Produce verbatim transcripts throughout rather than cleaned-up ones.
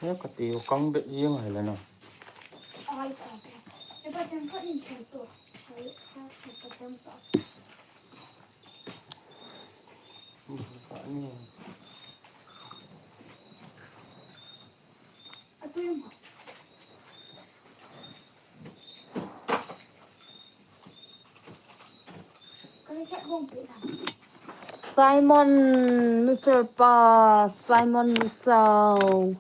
He kati u kang bet jing hai le na. Simon, Mister Pa, Simon Misao,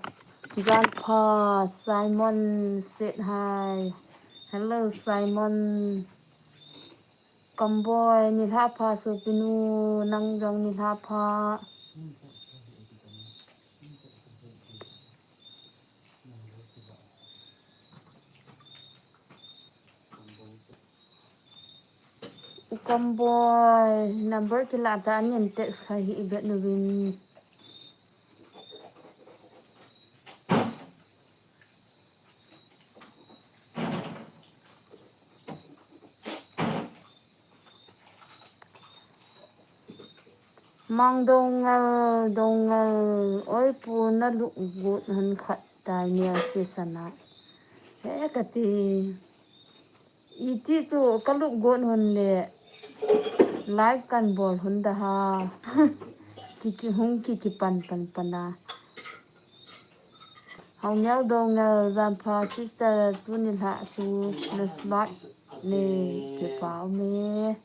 Grandpa, Simon said hi. Hello, Simon. Kamboi, nilhah pha sopinu, nang jong nilhah pha. U Kamboi, number kila ta anin text kha hi i bet nu vin. Mang Dongal, Dongal, oi pu na lukgut hon khat tai nial si sana. He kati. Iti chu ka lukgut hon le live kan bol hon da ha. Kiki hung kiki pan pan pan a. Haonial Dongal, Jampha sister, tuni lha chu na smart ne, kipa ume.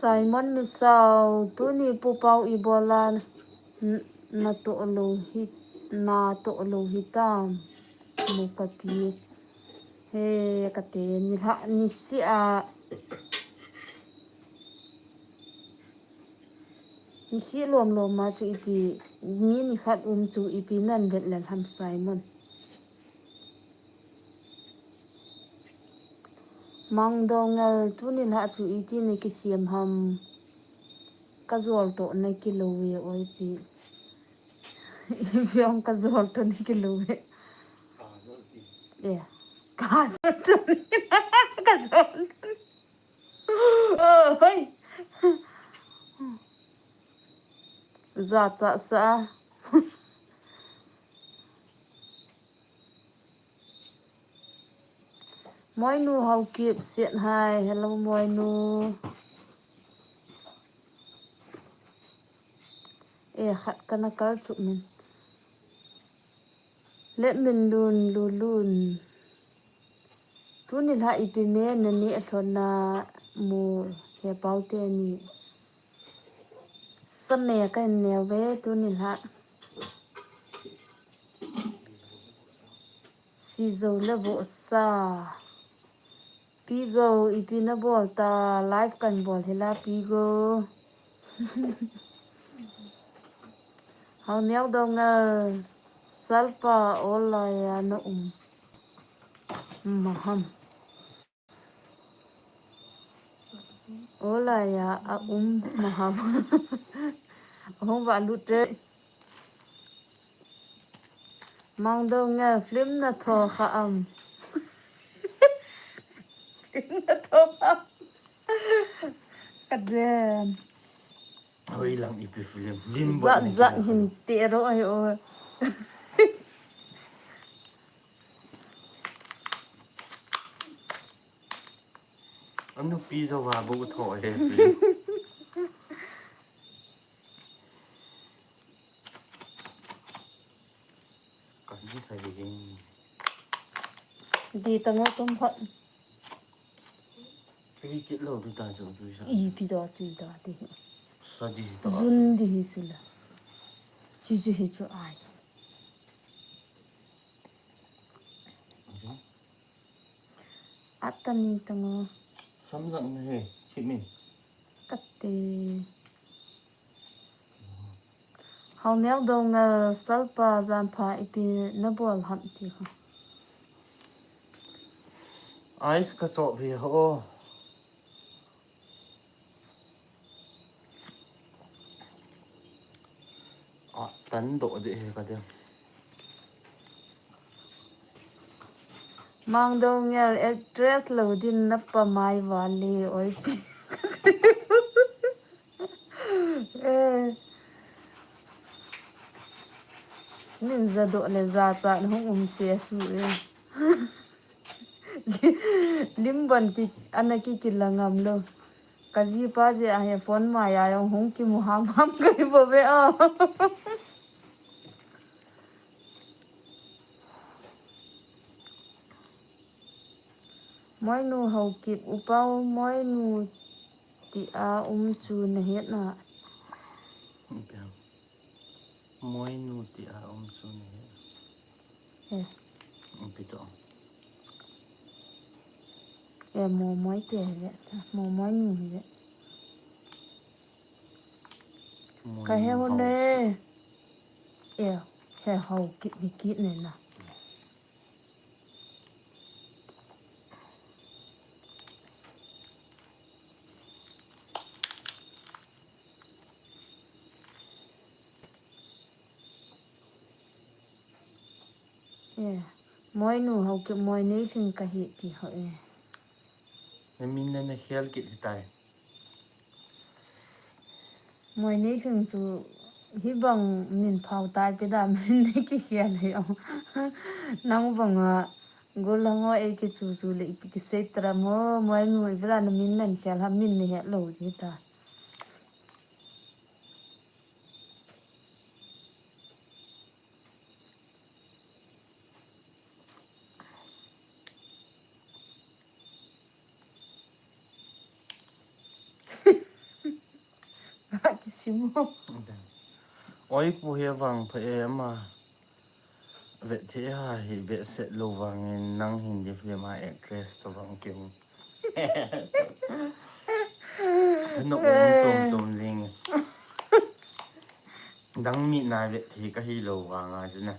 Simon Misao, tuni Pu Pau ibola n-, natoh lou hi, natoh lou hitam. Mu kapi. He, kate, nilhah, nisih a. Nisih lom lom a chu ipi, mi nikhat um chu ipi nan vet lel ham Simon. Mang Dongal, tuni lha chu iti na kisiam ham. Ka jol toh na kilou ve oi pi. Ipi ong ka jol toh na kilou ve. Eh, ka jol toh na, ka jol toh. Oh, hoi. Za cha sa. Moinu Haokip said hi. Hello, Moinu. Eh, khat kana kal chuh min. Let min lun, lu lun. Tuni lha ipi me nani a lhon na mu he pau te ni. Sa me ka hin neo ve tuni lha. Sizo le vohsa. Pigo, ipi na bol ta, live kan bol hila Pigo. Haonial Dongal, Salpa, olai a na um. Maham. Olai a, a um maham. Hung va lut re. Mang Dongal, film na tho kha am. Film na tho kha am. Ka den. Hoi lang ipi film. Lim bol zat na zat kina hin te ro ai o. Anu pi zo va bu tho he film. Kan ni thai ding. Di ta ngo tum phat. Pi kit lo di ta zo tu sa. I pi da tu da di. Sa di ta. Zun di hi sula. Chi chu hi chu ice. Atani tango. Samjang na he, chimi. Kate. Haonial Dongal, Salpa, Jampha, ipi na bol ham ti ho. Ice ka chop hi ho. Tan doh deh hi ka ding. Mang Doungel actress lo din na pa mai vale oi pi. Eh. Min ja doh le ja cha na hung um se su e. Lim ban ki ana ki ki la ngam lo. Ka jipa jeh a hi phone ma a jong hung kimu ham ham ka hi bou ve a. Moinu Haokip, upa u Moinu tia um chu na het na. Moinu tia um chu na het. Eh. Ipi toh. Eh, Momoi te hi ve. Momoinu hi ve. Ka he u ne. Eh, he Haokip hi kit ne na. Eh, Moinu Haokip, Moineilhing ka hi ti ho e. Na min na na khel kit hi tai. Moineilhing chu hi bang min phau tai pe da min na ki khel hi o. Nang bang a gol lang o e ki chu chu le ipi ki sei tra mo, Moinu i vela na min nan khel ha min na het lo hi ta. Kisimo. Oi, pu he vang pha e ma. Vet the ha hi vet set lo vangin nang Hindi film a actress to vang kim. Thano um chom chom jing. Dang mi na vet the ka hi lo vang a jina.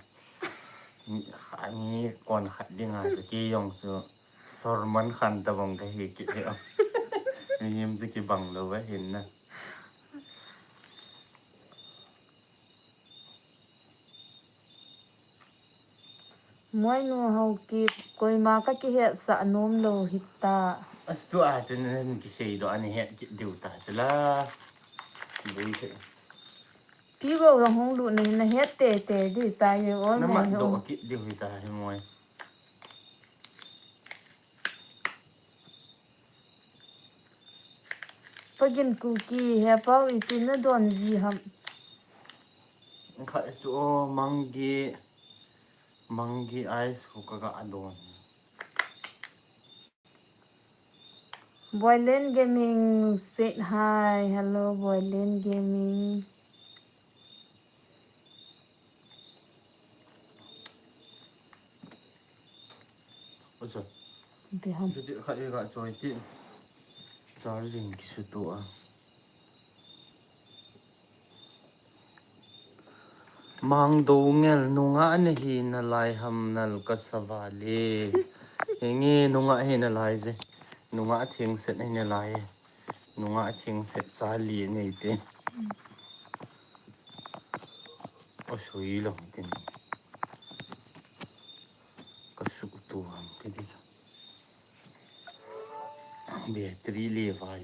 Mi kha mi kon khat ding a chu ki jong chu Salman Khan ta bang ka hi ki. Mi him chu ki bang lo va hin na. Moinu Haokip, koima ka kihetsah nom lou hita. Astu a chun kisei doh ani het kit diu ta chula. Bui he. Pi go jong hung lut ni na het tete di ta ye ol. Na mai mat doh kit diu hita hi moi. Pagin Kuki, he pau ipi na don ji ham. Kha chu o mangi, mangi ice ho ka ga don. Boylen Gaming said hi. Hello, Boylen Gaming. Acha. Ipi ham. Chuti kha e ga choi ti. Charging kisutu a. Mang Doungel nungah na hi nalai ham nal ka sa vale. Henge nungah hi nalai je. Nungah thengset hi nalai. Nungah thengset chali nei te. O sui lo tin. Ka su tu ham kiti. Battery le vai.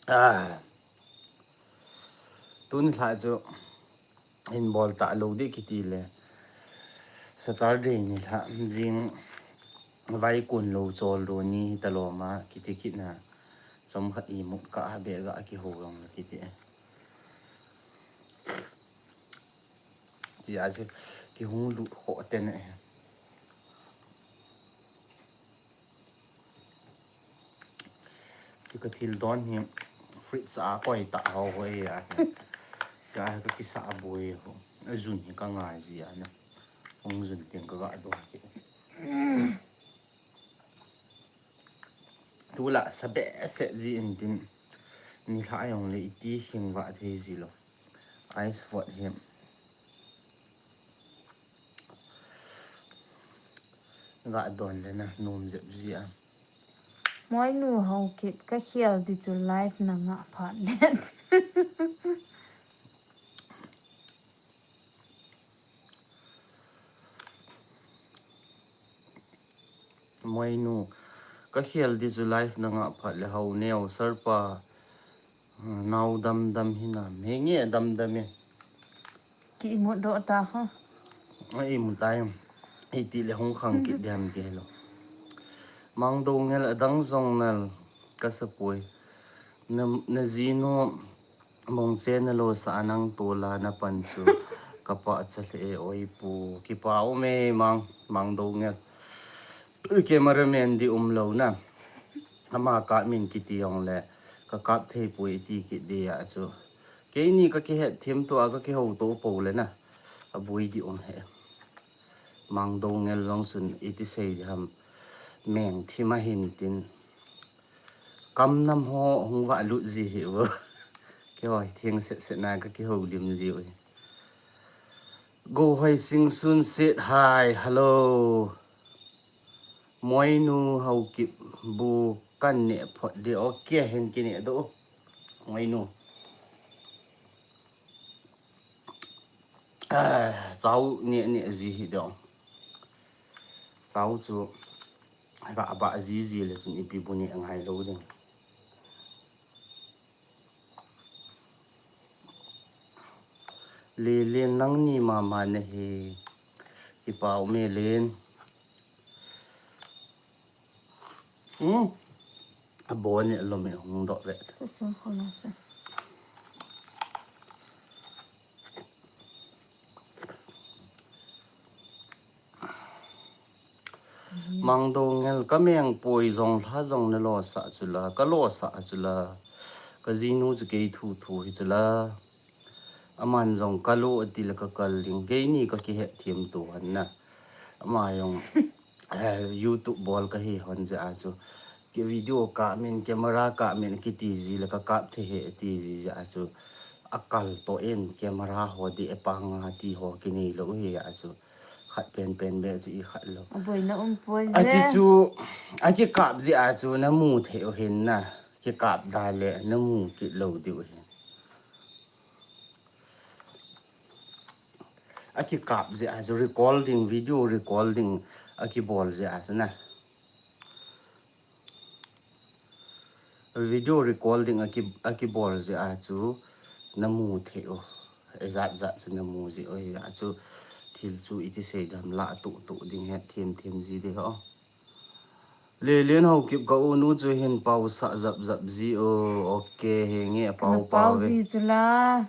Ah. Tuni lha chu hin bol ta lo di kiti le. Saturday ni lha jing vai kun lo chol lo ni ta lo ma kiti kit na. Chom khat i mut ka a be ga ki ho long kiti. Chi a chi ki hung lut kho te ne. Chu ka thil don hi fridge a koi ta ho ho e a. Cha ka kisa a boi ho. A jun hi ka ngai ji a na. Hung jun tin ka ga don ki. Tu la sa be se ji in tin. Ni lha yong le iti hing va thei ji lo. Ice vot hi. Ga don le na nom jep ji a. Moinu Haokip, ka khel di chu live na ngah phat le. Moinu, ka khel di chu live na ngah phat le. Haoneo, Sarpa, nao dam dam hinam. Henge dam dam e. Ki imut doh ta kha. A imut tai. Iti le hung khang kit diam ke lo. Mangdoungel, adang jong nal ka sapoi. Na, na jinu Mongche na lo sa anang tola na pan chu ka pahcha lheh e, oi pu, kipa um e Mang, Mangdoungel. Cameraman di um lo na. Ama kap min kiti jong le ka kap thei poi iti kit di a chu. Keini ka kihet thim to a ka kihou to po le na. Abui di um he. Mangdoungel jong chun iti sei di ham. Meng thim ahin tin. Kam nam ho hung va lut ji hi u. Kihoi theng set set na ka kihou lim ji u hi. Go hoi sing sun set hai, hello. Moinu Haokip bu kan ne phot di, okay, hin ki ne do. Moinu. Ah, chau ne ne ji hi do. Chau chu. Ka ba ji ji le chun ipi bu ne ngai lo ding. Lelen nangni mama nahi. Kipa um e Len. Hmm. Abon ni lo me hung doh ve. Ka sung ko na cha. Mangdoungel ka meng poi jong lha jong na lo sa chu la, ka lo sa chu la. Ka jinu chu kei thu thu hi chu la. Aman jong ka lo ati le ka kal ding. Keini ka kihet thim to han na. Ama jong, eh, YouTube bol ka hi hon ja chu. Ki video kap min, camera kap min kiti ji le ka kap thei he ati ji ja chu. Akal to in camera ho di e panga ti ho kinei lo hi ja chu. Khat pen pen be chu i khat lo. Aboina um poi je. Achi chu, aki kap ji a chu na mu thei u hin na. Ki kap da le na mu kit lo di u hin. Aki kap ji a chu recording, video recording aki bol ji a chu na. Video recording aki, aki bol ji a chu na mu thei u. E jat jat chu na mu ji u ja chu thil chu iti sei dam la tu tu ding het thim thim ji di ho. Lelen Haokip ka u nu chu hin pau sa jap jap ji u. Okay, henge pau pau ve. Ji chu la.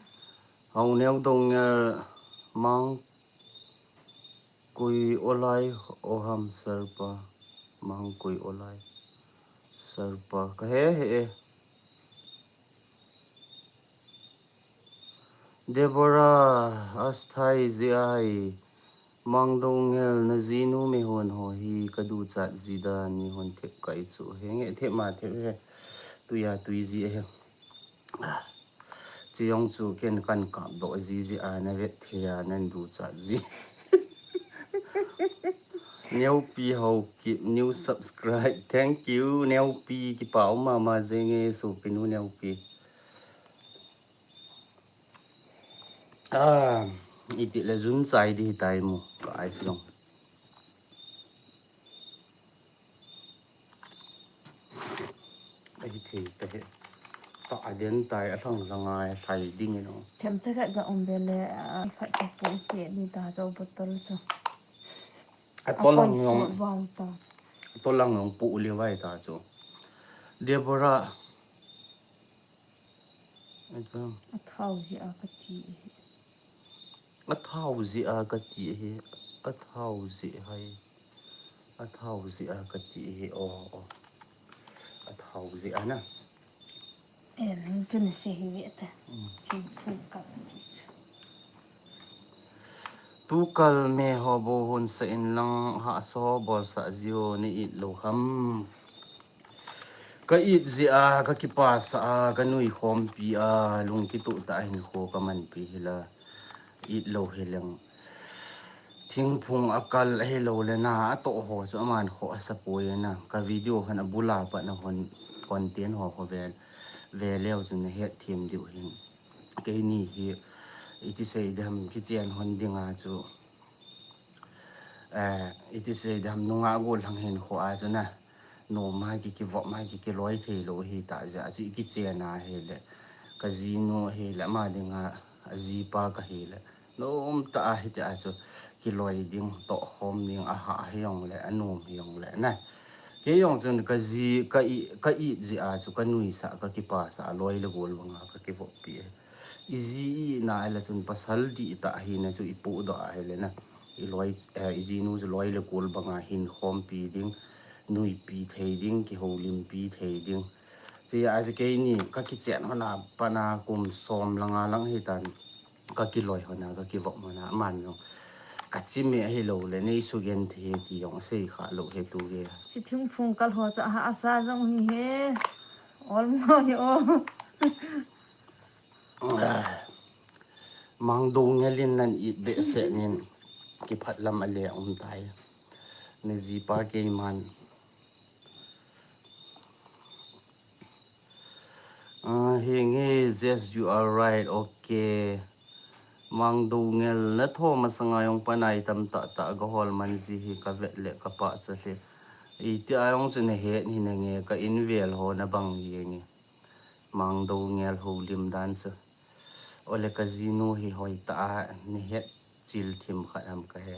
Haoneo Doungel Mang Kui olai o ham Sarpa, Mang Kui olai. Sarpa, ka he he e. Deborah, asthai ji ai. Mangdoungel na jinu me hon ho hi ka duchat ji dan ni hon thep kai chu. Henge thep ma thep he. Tuiya tui ji he. Chi jong chu ken kan kap doh ji ji a na vet thei a nan duchat ji. Neopi Haokip, new subscribe. Thank you, Neopi. Kipa um mama jenge, sopinu Neopi. Ah, iti le jun chai di tai mu, ka ai song. Ahi thei ta he. Ta a den tai a thang la ngai thai ding ino. Them cha khat ga um be le, a khat ka pu ke ni ta jo bottle chu. A to lang yong. Bang ta. To lang yong pu li vai ta chu. Deborah. Ai ta. A thau ji a ka ti. A thau ji a ka ti hi, a thau ji hai. A thau ji a ka ti hi, o, o. A thau ji a na. E, chu na se hi ve ta. Thim phu ka ti chu. Tukal me ho bo hun sa in lang ha so bol sa ji o ni it lo ham. Ka it ji a, ka kipa sa a, ka nui khompi a, lung kitu ta hin kho ka manpi hi la. It lo hi leng. Thingphung a kal ahilou le na a toh ho chu aman khoh asa poi na. Ka video hon a bula pat na hon content ho ho ve, ve leu chu na het them diu hin. Keini hi iti sei dam kichen hon dinga chu, eh, iti sei dam nunga gollhang hin khoh a chu na. Nom a ki kivop a ki kiloi thei lou hi ta ja chu i kichen a hi le. Ka jinu hi le ama dinga a jipa ka hi le. Nom ta a hi ta chu kiloi ding toh khom ding a ha hi jong le a nom hi jong le na. Kei jong chun ka ji ka i ka i ji a chu ka nuisa ka kipasa a loi le gol banga ka kivop pi. I ji i na le chun pasal di ta hi na chu i pu do a hi le na. I loi, eh, i jinu chu loi le gol banga hin khom pi ding, nuipi thei ding, kihoulimpi thei ding. Chia chu keini ka kichen hon a pat na kum som langa lang hi tan ka kiloi hon a, ka kivop hon a, aman jong ka chime ahilou le, nei sugen thei ti jong sei kha lou he tu ge. Si thingphung kal ho chu aha asa jong hi he. Ol mo hi o. Mang Doungel in nan it behseh nin kiphat lam a le um tai. Na jipa keiman. Ah, hi nge, yes, you are right, okay. Mang Doungel na tho masanga jong panai tam tah tah ka hol man ji hi ka vet le ka pah cha le. Iti a jong chu na het hi na nge ka in vel ho na bang hi nge. Mang Doungel houlim dan chu. Ole ka jinu hi hoi ta a ni het chil thim khat ham ka he.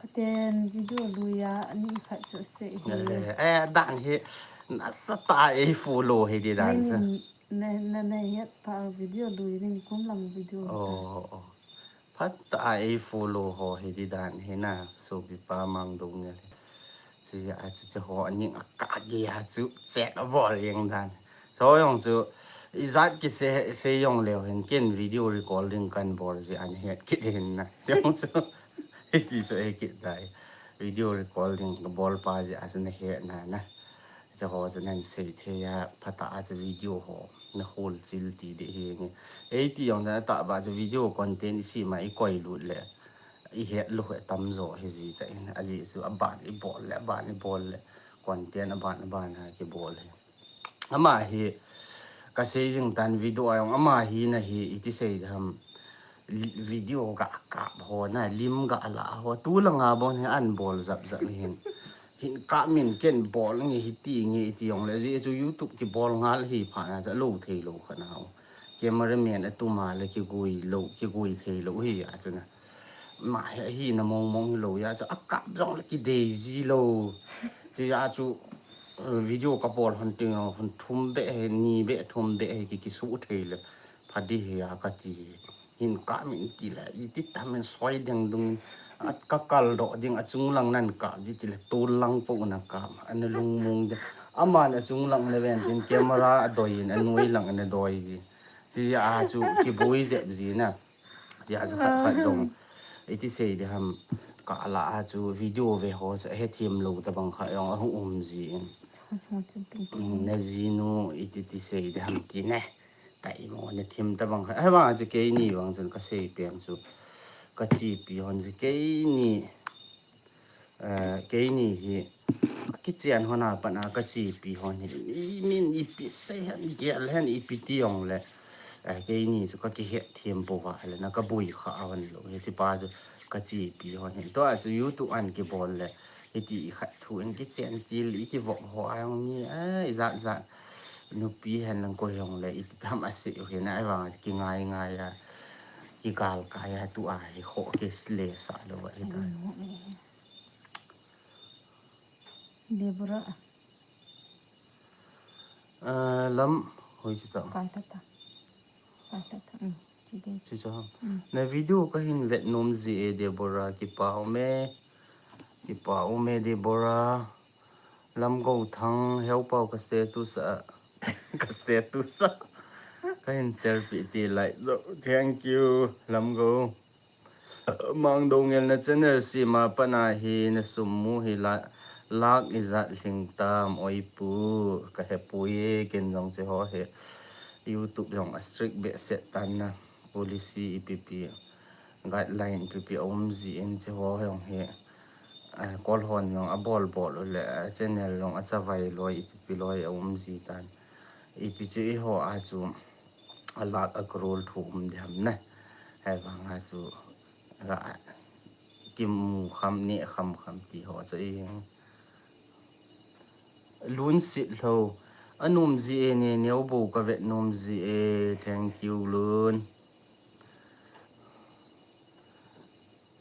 Aten video lui a ani khat chu sei hi. Eh, eh, dan hi nasa ta ei follow hi di dan chu. Ning na, na, na het pa video lui ning kum lang video ta. Oh, oh. Phat ta a ei follow ho hi di dan hi na, sopi pa Mang Doungel hi. Chia chu chu ho ning a ka ge a chu chet a bol jeng dan. So jong chu ijat kisei, sei jong leu hin ken video recording kan bol ji an het kit hin na. So jong chu hiti chu ei kit dai. Video recording ka bol pa ji a chu na het na na. Chu ho chu nan sei thei a, phat a chu video ho na hol chil ti di hi nge. Ei ti jong na ta ba chu video content i si ma i koi lut le. I het lou he tam jo hi ji ta in. A ji chu a ban i bol le, a ban i bol le. Content a ban, a ban a kibol hi. Ama hi ka sei jing tan video a jong ama hi na hi iti sei dam. Video ga kap ho na, lim ga la ho. Tu langa bon hi an bol jap jap hin. Hin ka min ken bol nge hiti nge iti jong le ji chu YouTube kibol ngal hi pha na cha lo thei lou kha na ho. Cameraman a tuma le kigui lou, kigui thei lou hi a chu na. Ma he hi na mong mong hi lou ya chu a kap jong le kidei ji lou. Chia chu, eh, video ka bol hon ting hon thum be he, ni be thum be he ki kisu thei le. Pha di hi a ka ti. Hin ka min ti le, iti ta min soi ding dung. A ka kal do ding a chung lang nan ka di ti le, tu lang po na ka. An lung mong ding. Aman a chung lang na ven tin camera a doi in, a nui lang na doi ji. Chia chu kibui jep ji na. Tia chu khat khat jong. Iti sei di ham. Ka la a chu video ve ho sa he thiam lou ta bang kha jong a hung um ji in. Mm, na jinu iti ti sei di ham ti ne. Ka imo na thim ta bang kha. He bang chu keini bang chun ka sei piang chu. Ka chi pi hon chu keini. Eh, keini hi kichen hon a pat na ka chi pi hon hi. I min ipi sei hen, gel hen, ipi ti jong le. Eh, keini chu ka kihet thiam po va le na ka bui kha hon lou. Hichi pa chu ka chi pi hon hi. Tua chu YouTube an kibol le. Hiti i khat thu in kichen til i kivop ho a jong ni, eh, i jat jat. Nupi hen lang ko jong le, i pam a se u hin a vang ki ngai ngai a. Ki gal kai a tu a hi kho ki le sa lou va hi ta. Deborah. Ah, lam hoi chu ta. Kai ta ta. Kai ta ta. Mm. Chi de. Chi cha. Mm. Na video ka hin vet nom ji e Deborah, kipa um e. Kipa um e Deborah. Lamgo Thang, Heu Pau ka status a. Ka status a. Ka hin share pi ti like jo. Thank you, Lamgo. Mang Doungel na channel sima pat na hi na sum mu hi la, lak ijat lhing tam oi pu, ka he pu e, ken jong che ho he. YouTube jong a strict behseh tan na, policy ipi pi. guideline ipi ipi aum jin, hiche ho jong hi, eh, kol hon jong abol bol u le, eh, channel jong achavai loi, ipi ipi loi aum ji tan. Ipi chu eiho a chu a lakh a crore thu um ding ham na. Hivang a chu ga kimu kham, neh kham kham ti ho chu i Lun Sit Lou. Anom ji e, ne neo bou ka vet nom ji e. Thank you, Lun.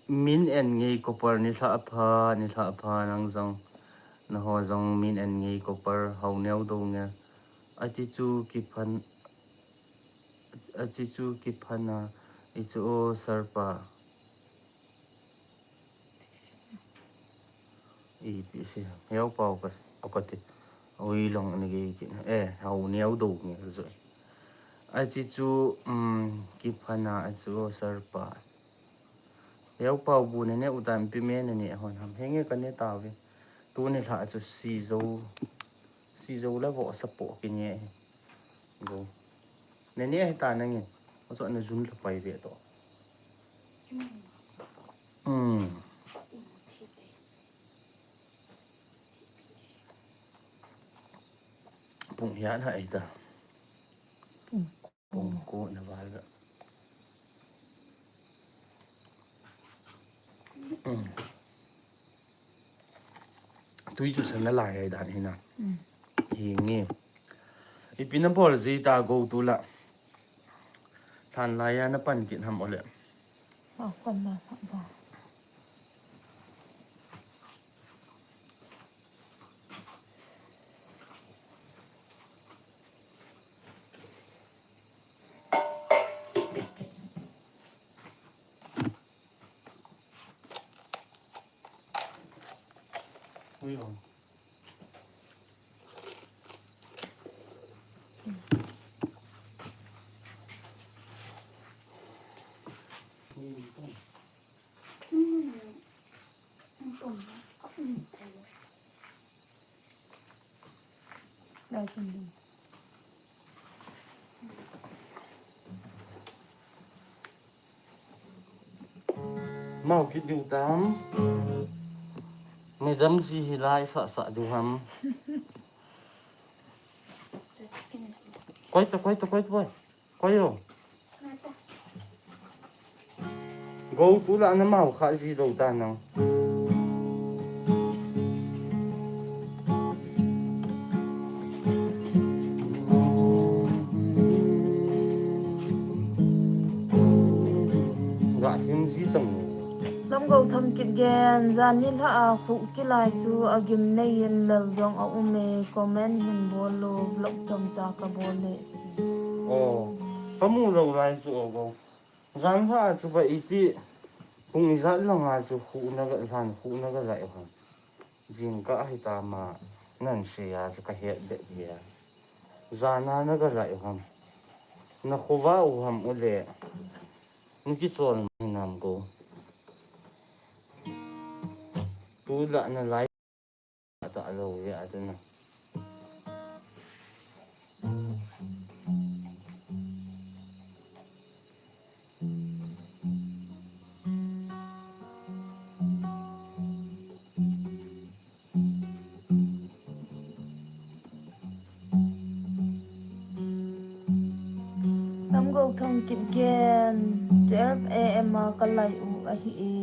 Min En Ngei Copper, nilhah pha, nilhah pha nang jong. Naho jong Min En Ngei Copper, hao neo dou nge. Achi chu kiphan, achi chu kiphan a, i chu o sir pa. Ipi si, heo pau ka, o ka ti. Ui long ni ki ki. Eh, hao neo dou nge jo. Achi chu, um, kiphan a, achi chu o sir pa. Heo pau bu ne ne u tan pi me ne ne hon ham. Henge ka ne ta ve. Tu ni lha chu si jo. Si jo la vo sa po ki ne. Go. Ne ne hi ta na nge. O so na jun la pai ve to. Hmm. Pung hian ha ai ta. Pung. Pung ko na val ga. Hmm. Tui chu san na lai ai dan hi na. Hmm. Hi nge. Ipi na bol ji ta go tu la. Than lai ya na pan kit ham ole. Ma kon ma ma ba. Ui, oh. Mau kit diu tam. Madam ji hi lai sa sa diu ham. Koi to, koi to, koi to, koi. Koi yo. Go tu la na mau kha ji lo ta nang. Ga sim ji tang. Lam go tham kit gen, jan ni lha a khu kilai chu a gim nei in lal jong a um e, comment hin bol lo, vlog chomcha ka bol e. Oh, ka mu lo lai chu o go. Jan lha chu ba iti, pung ijat lang a chu khu na ga, jan khu na ga lai ham. Jingkah hi ta ma, nan se a chu ka het bep hi a. Jan a na ga lai ham. Na khovah u ham u le. Ni kichol hinam ko. Tu la na lai. Ata lo ya tu na. Lam go thong kit gen, twelve A M a ka lai u ahi e.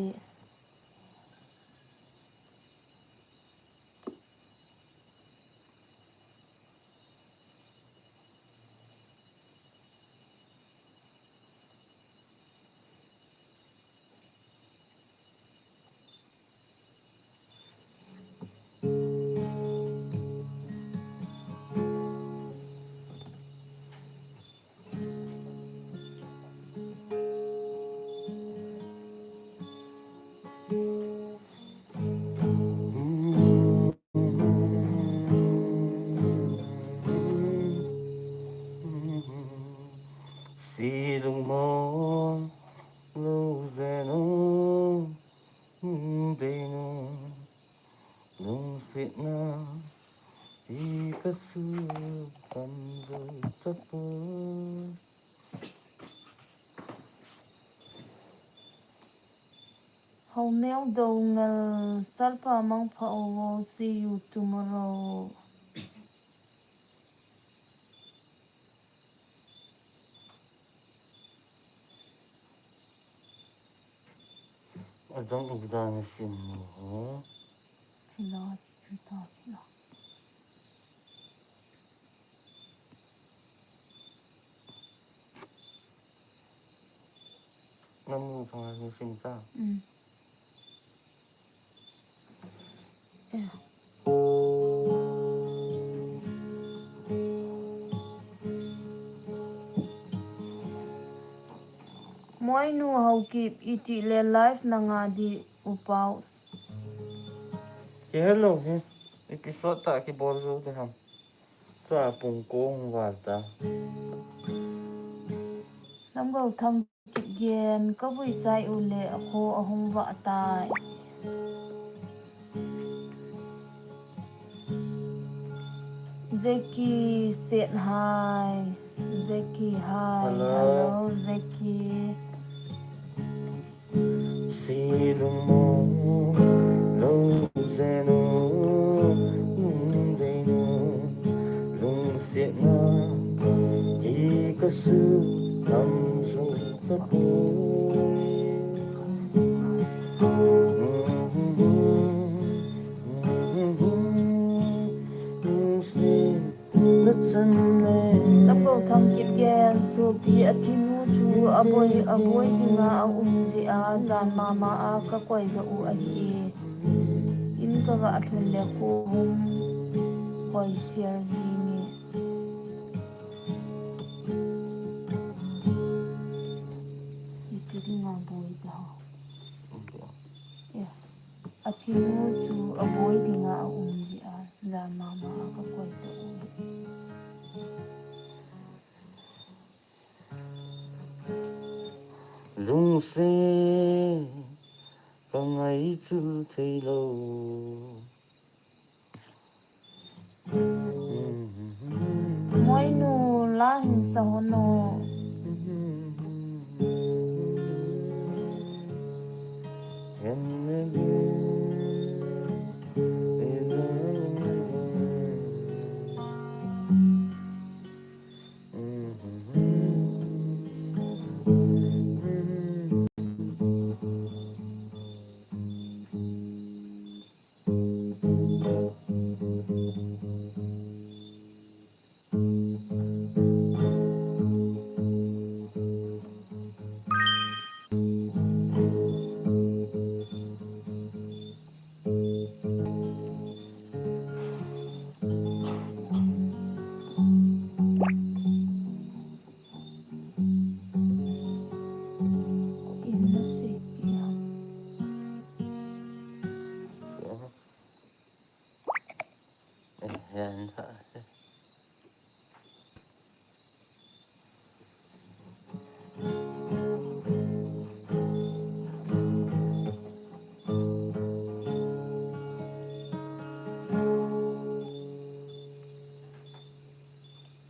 Si lung mo lo ze no, de no, lungsit na, i ka su tam zo ta po. Haoneo Doungel, Salpa Mangpha Owo, see you tomorrow. Adang udan sin ho. Sila, sila, sila. Namu thang ni sim ta. Mm. Moinu Haokip, itile live nanga di upau. Ki hello hi. Episode ta kibol jou de ham. Tua pung ko hung val ta. Lamgou Thang Kipgen, ka vui chai u le, a kho a hung vah tai. Jackie said hi. Jackie, hi. Hello. Hello, Jackie. Si lungmong lou jeng u, lungdei u, lungsetna hi ka su tam su tapoi. Lungset Lamgou Thang Kipgen, sopi a thinu chu aboi, aboi dinga a um jeh a, jan mama a ka koi doh u ahi e. In ka ga lhun le kho hung koi share jing e. Ipi dinga boi ta ho. Yeah. A thinu chu aboi dinga a um jeh a, jan mama a ka koi doh u. Lungset ka ngaichil thei lou. Moinu la hin sa hon o.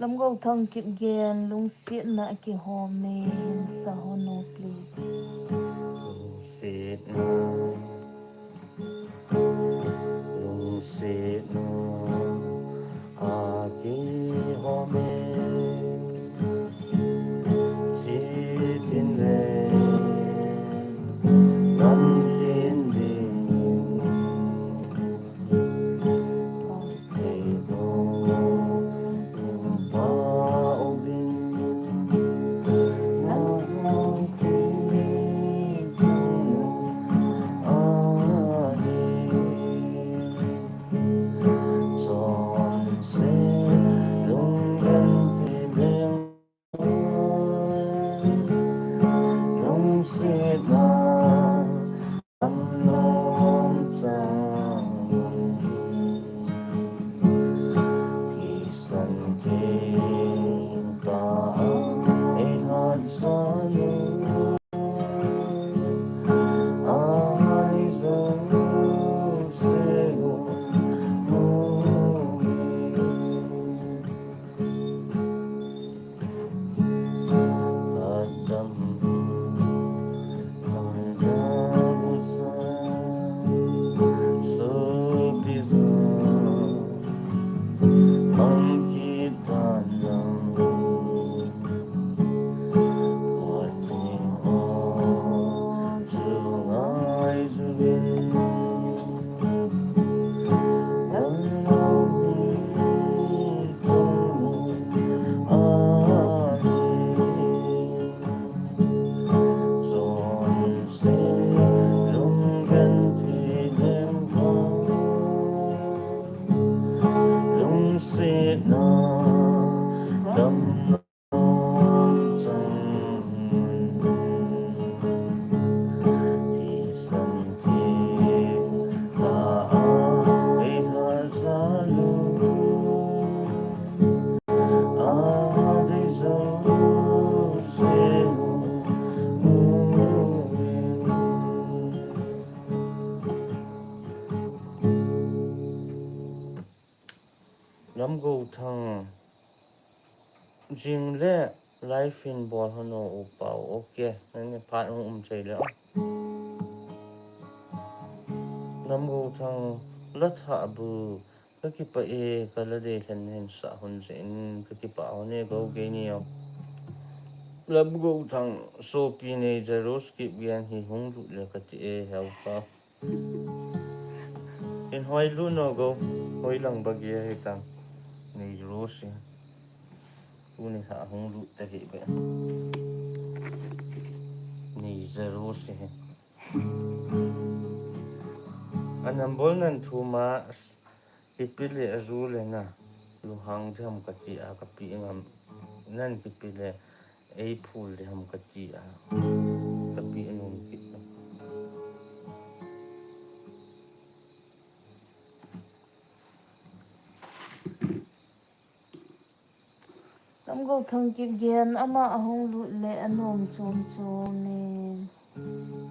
Lamgou Thang Kipgen, lungsetna a kihom e, hin sa hon o, please. Lungsetna, lungsetna a kihom e. Chitin le, lamtin ding. Lamgouthang, jing le live in bol hon o U Pau, ok. Nani phat hung um chai le. Lamgouthang, la thah bu, ka kipah e, ka la dei lhen hin sah hon jeh in, ka kipah hon e, go ge ni o. Lamgouthang, sopi Nei Jerose Kipgen hi hung lut le ka ti e, heo ka. Hin hoi lut no go, hoi lang ba ge hi tang. Nei Jerose hi. Tuni ha hung lut ta hi be. Nei Jerose hi. Anam bol nan thu ma, kipi le a zu le na, lunghang diham ka ti a, ka pi ngam, nan kipi le, ei phul diham ka ti a, ka pi nom kit na. Lamgouthang Kipgen, ama ahung lut le anom chom chom in.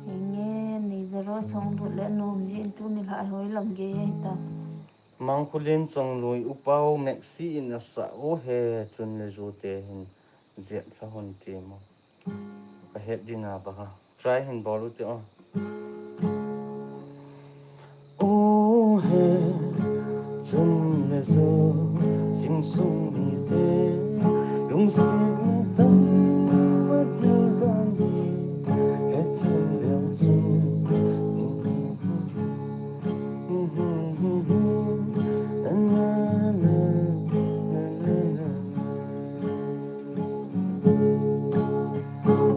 Henge, Nei Jerose ahung lut le anom jeh in tuni la hoi lang ge hi ta. Mangkhulen Chongloi, U Pau Maxi in asah o he, chun le zu te hin jep lha hon ti mo. Ka het ding a ba ha. Try hin bol u te o. O he, chun le zu, sing sung mite, lungset tan, ma kil tan hi, het hin lem chun.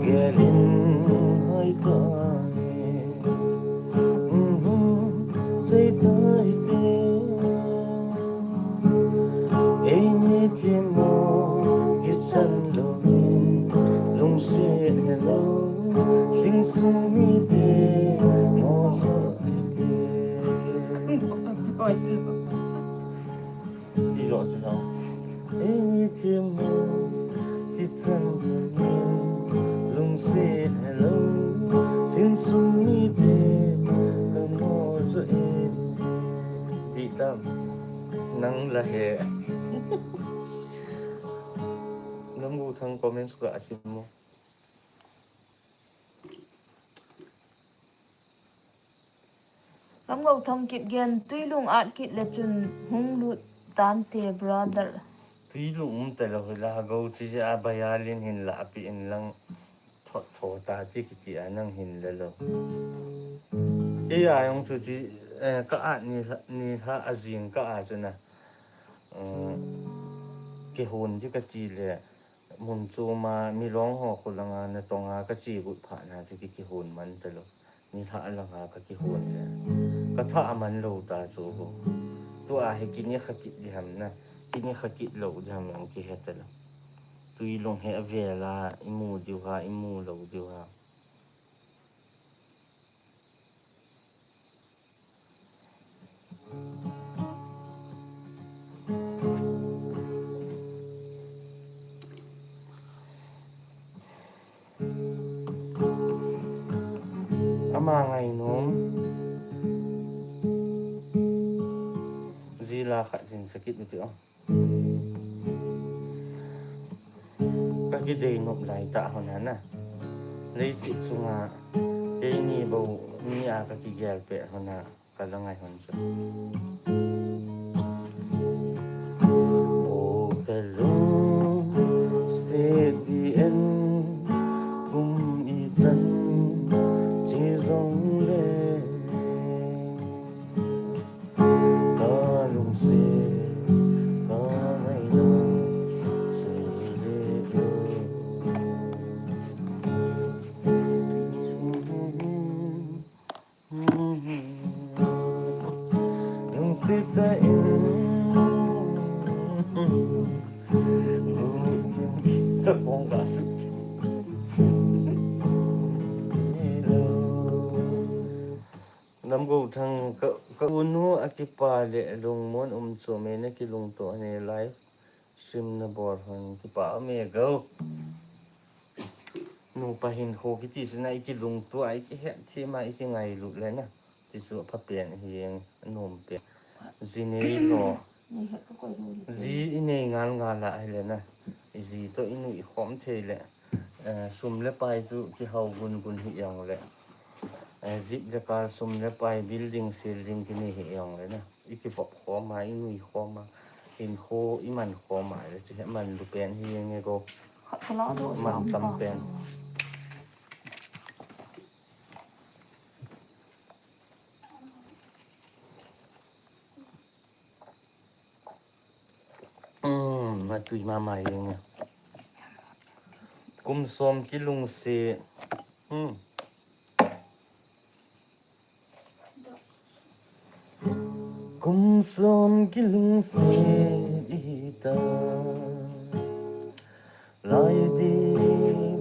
Gelin hai ta e, sei ta hite. Eini themmo kichan louvin, lungset helou, sing sung mite mo jo hite. Ti jo chu no. Eini themmo kichan louvin, lungset helou, sing sung mite mo jo e. Ti tam. Nang la he. Lamgouthang comment sukha a sim mo. Lamgouthang Kipgen, Twilung at kit le chun hung lut tante brother. Twilung um ta lou hi la, go chi a violin hin la pi in lang. Tho, tho ta ti kiti a nang hin la lou. Kei a jong chu chi, eh, ka at ni, ni ha a jing ka a chu na. Eh, kihon ti ka ti le, mun chom a, milong ho khu langa, natong a ka che got phat na chu ki, kihon man ta lou. Ni ha langa ka kihon le. Ka tha a man lou ta chu ko. Tua hi kini kha kit diham na, kini kha kit lou diham jong kihe ta lou. Twilung hi avel a, i mu diu ha, i mu lou diu ha. Ama ngainom. Ji la khat jin sakit u ti o. Ka kidei nop lai tah hon a na. Leiset chunga keini bou mi a ka kigel peh hon a ka la ngai hon chu. O ka lungset pi en kum ijat che jong le. Ka lungset, ka ngaina, sei le lo. Lungset tah in, lungset tah in, ka kong ka sut. Lamgouthang ka, ka unu a kipa le lungmon um chom e, na kilungto a ne live stream na bol hon kipa um e go. Nupa hinkho kiti chu na i kilungto a, i kihet them a, i kingailut le na. Ti chu apha pen hi jeng, anom pen. Ji nei lo. Ji inei ngal ngal a hile na. Iji toh inu ikhom thei le. Eh, sum le pai chu kihau gun gun hi jong le. Eh, jeep le car sum le pai building ceiling kinei hi jong le na. Ikivop khom a, inui khom a. Hinkho iman khom a le chu heman lupen hi nge go. Khat kala do man tam pen. Um, matui mama jeng. Kum som kilungse. Hmm. Kum som kilungse ita. Lai di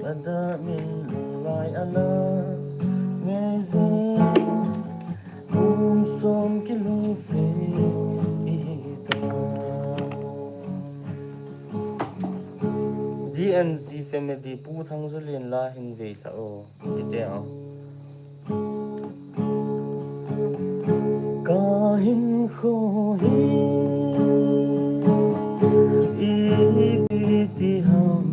ada min lai ala ngai je. Kum som kilungse ita. D N Z family Pu Thangzalin la hin vei ta o. Ite o. Kahin kho hi ipi ti ham.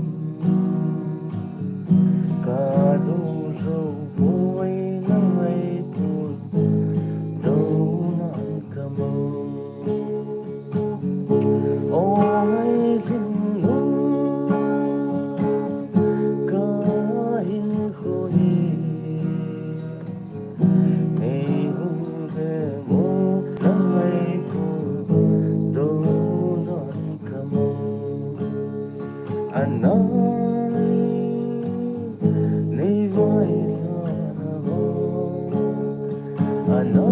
Ka do zo poi na ngai pun do nan ka mang. O ngai lhin nu kahin kho hi. Nei hung ve mo na ngai pun do nan ka mang. Anai nei vai la na ho. Anai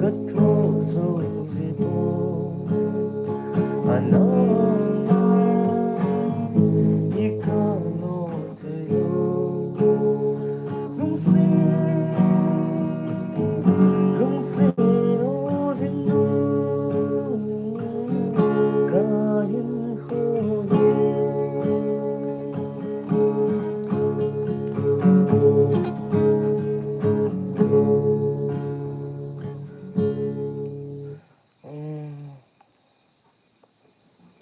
ka tho zo zi po. Anai i ka no te yo. Lungse, lungse o lhin nu. Kahin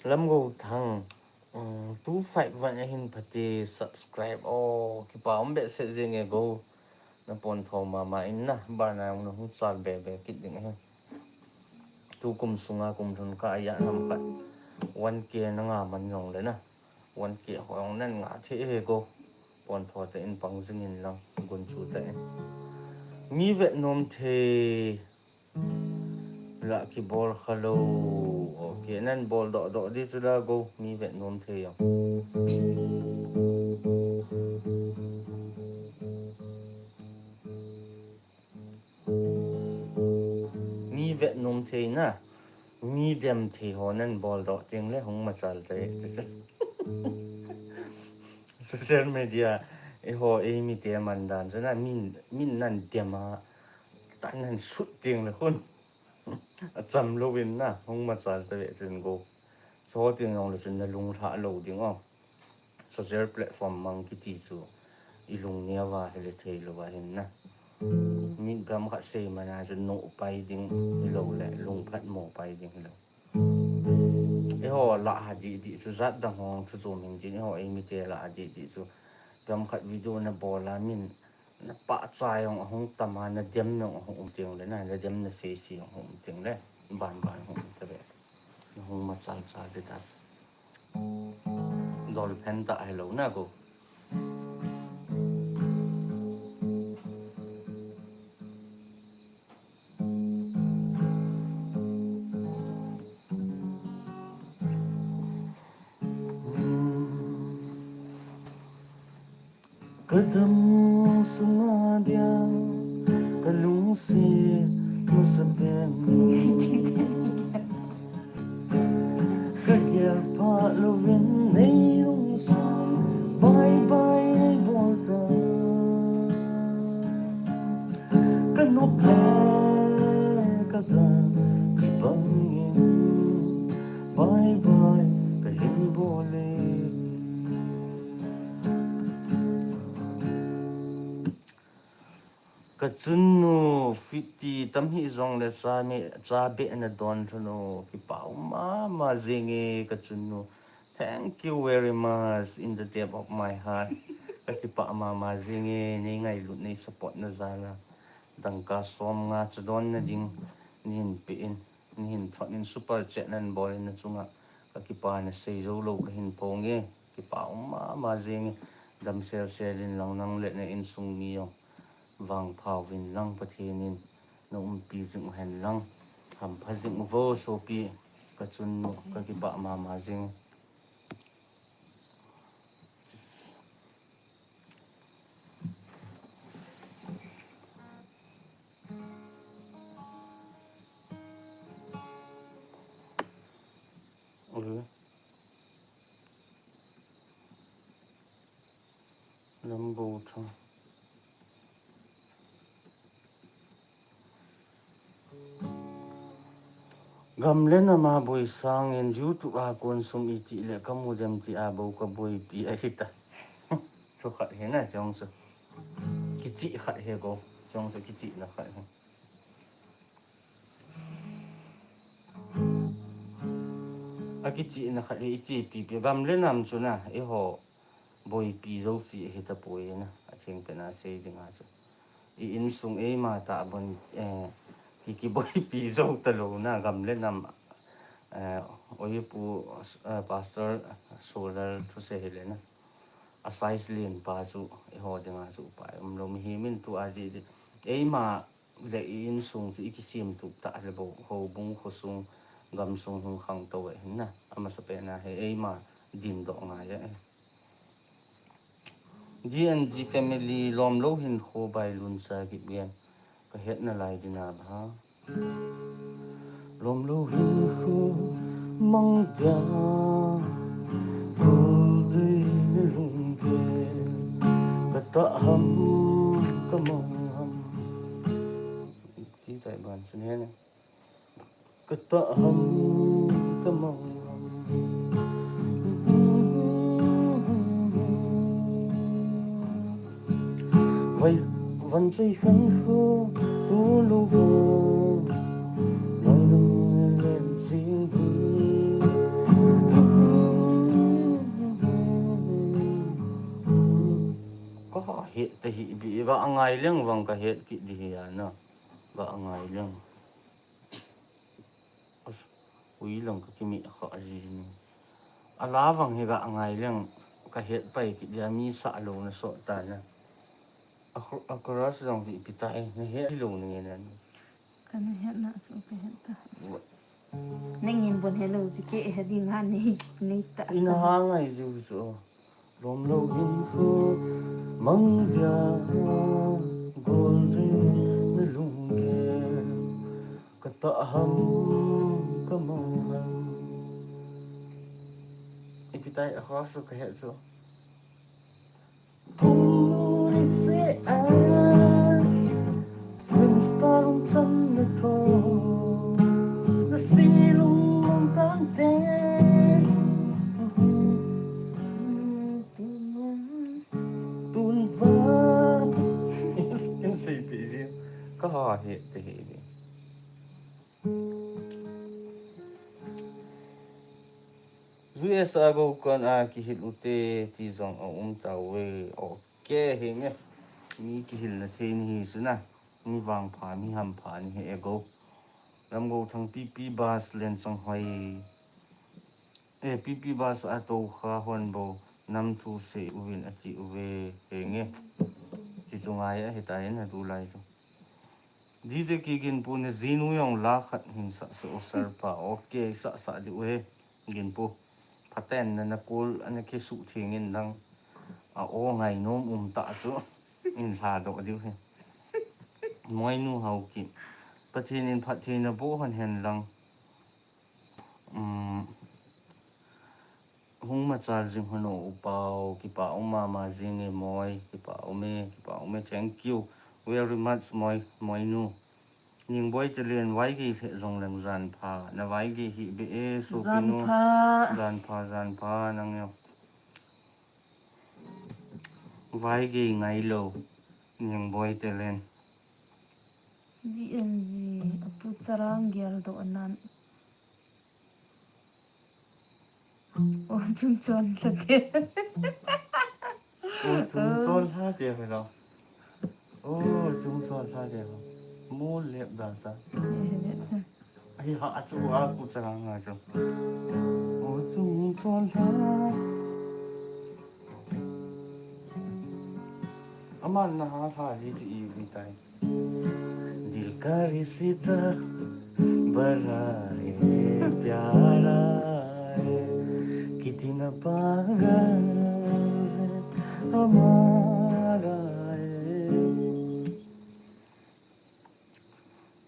Lamgo Thang, um, two five one ahin phate subscribe o, kipa um behseh jeng e go. Na pon tho mama in na, bana jong na hung chal be be kit ding ahi. Tukum sunga kum lhun kah a ijat ham khat one K na nga man jong le na, one K ho jong nan nga thei e go. Pon tho tah in pang jing in lang, gun chu tah in. Mi vet nom thei la kibol kha lou. Ok, nan bol doh doh di chu la go, mi vet nom thei jong. Mi vet nom thei na, mi dem thei ho nan bol doh teng le hung machal te. Social media, eiho, eimi te man dan chu na, min, min nan dem a, tan nan sut teng le khun. Acham lou in na, hung machal te ve chun go. Chu teng jong le chun na lunglhah lou ding o. Social platform mang kiti chu i lung neo va hile thei lou va hin na. Mi gam khat sei man a chu no pai ding hilou le, lung phat mo pai ding hilou. Eiho lah a dih dih chu jat dang ho thu chom hin tin, eiho eimi te lah a dih dih chu. Gam khat video na bol a min na pahcha jong ahung tam a, na dem jong ahung um teng le na, na dem na sei sei jong ahung um teng le, ban ban hung um ta ve. Na hung machal chal de ta. Dol phen ta hilou na go. Ka dam sunga dia, ka lungset masa pen. Ka gel pha louvin nei lungsun, bye bye nei bol ta. Ka nop le ka gan kibang in, bye bye kahin bol e. Kachunnu, fifty tam hih jongle cha me, cha beh nadon lhon o, kipa um mama jenge kachunnu. Thank you very much in the depth of my heart. Kakipah mama jenge, nei ngailut, nei support na jal a. Dangka som nga cha don na ding, neihin pe in, neihin thot in, super chat nan bol in, na chunga kakipana sei jou lou kahin phong e. Kipa um mama jenge, damsel sel in lang, nang le na insung mi jong vangpha uvin lang, Pathen in na umpi jing uhen lang, hampha jing uvo sopi, kachunnu, kakipah mama jenge. Lambothang. Gam le nam a boi sangin YouTube a kon sum iti le kamu dem ti a bou kaboipi ahita. Chu khat hi na chong chu. Kichih khat hi ko. Chong chu kichihna khat hi. Akichihna khat hi ichepi pi gam le nam chu na, eiho boipi jou chi ahitapoi na, atheng pen a sei dinga chu. I insung eima tah bon, eh, ki, kiboipi jou talou na, gam le nam, eh, oipu, eh, Pastor Solal thusei hile na. A size len pa chu, eiho dinga chu upai umlou, mihem in tua di di. Eima le i insung chu i kisemtup tah le bou, houbung khosung, gamsung hung khangtou ahin na. Amasapen a hi eima dimdoh ngai ahi. D N G family, lomlou hinkho Bailunsa Kipgen, kahetna lai dina ba. Lomlou hinkho mang dia, gol dei na lunggel, katah ham, kamang ham. Ti tai ban chun he ne. Katah ham, kamang ham. Vai, van sei khan kho, tu lu vo. Lai lung len sing bu. Kahet ta hi bi, va angai leng vang kahet kit di hi ana. Va angai leng. As, ui lang kakimi kha ji ni. Ala vang hi ga angai leng kahet pai kit dia mi sa lo na so ta na. A chorus jong hi pi tai, na het lo ni na. Kana hetna chu kahet ta. Nangin bon hello chu kei he ding ha nei, nei ta. Ina ha ngai ju chu. Lomlou hinkho mang dia, gol dei na lunggel, katah ham, kamang ham. Ipi tai a chorus chu kahet chu. Thum nu ni se a, film star lungchang na tho, na si lung mang tang te. Tun vang. In sei pi ji. Kahet te hi. U S A go kon a kihil u te ti jong a um tau ve. Ok, hi nge. Mi kihilna thei ni hi chu na. Mi vangpha, mi hampha ni hi e go. Lamgo thang P P bus len chang hoi. E, P P bus a to kha hon bo. Nam thu sei uvin a ti u ve. Hi nge. Ti chu ngai a hi ta in a tu lai chu. D J Kiginpu, na jinu jong la khat hin sa, sa, o sir pa. Ok, sa, sa diu he. Ginpu. Phaten na, na kul, ana kisu thing in lang. A o ngai nom um ta chu. In la do diu he. Moinu Hauki. Pathen in phattheina boh hon hen lang. Um, hung machal jing hon o upau, kipa um mama jing e moi, kipa um e, kipa um e, thank you very much moi, moinu. Ningboi Talen, vaigei lheh jong leng jan pha, na vaigei hih beh e, sopinu. Jan pha. Jan pha, jan pha, nang yo. Vaigei ngai lou, Ningboi Talen. G N G, Apu Charang geldoh nan. O chung chon lha te. O chung chon lha te hilo. O chung chon lha te ho. Mu lep da ta. Ai ha, achu Apu Charang a chu. O chung chon lha. Aman na ha lha ji chu i, i tai. दिल का रिश्ता बड़ा है प्यारा है, कितना पागल से हमारा है.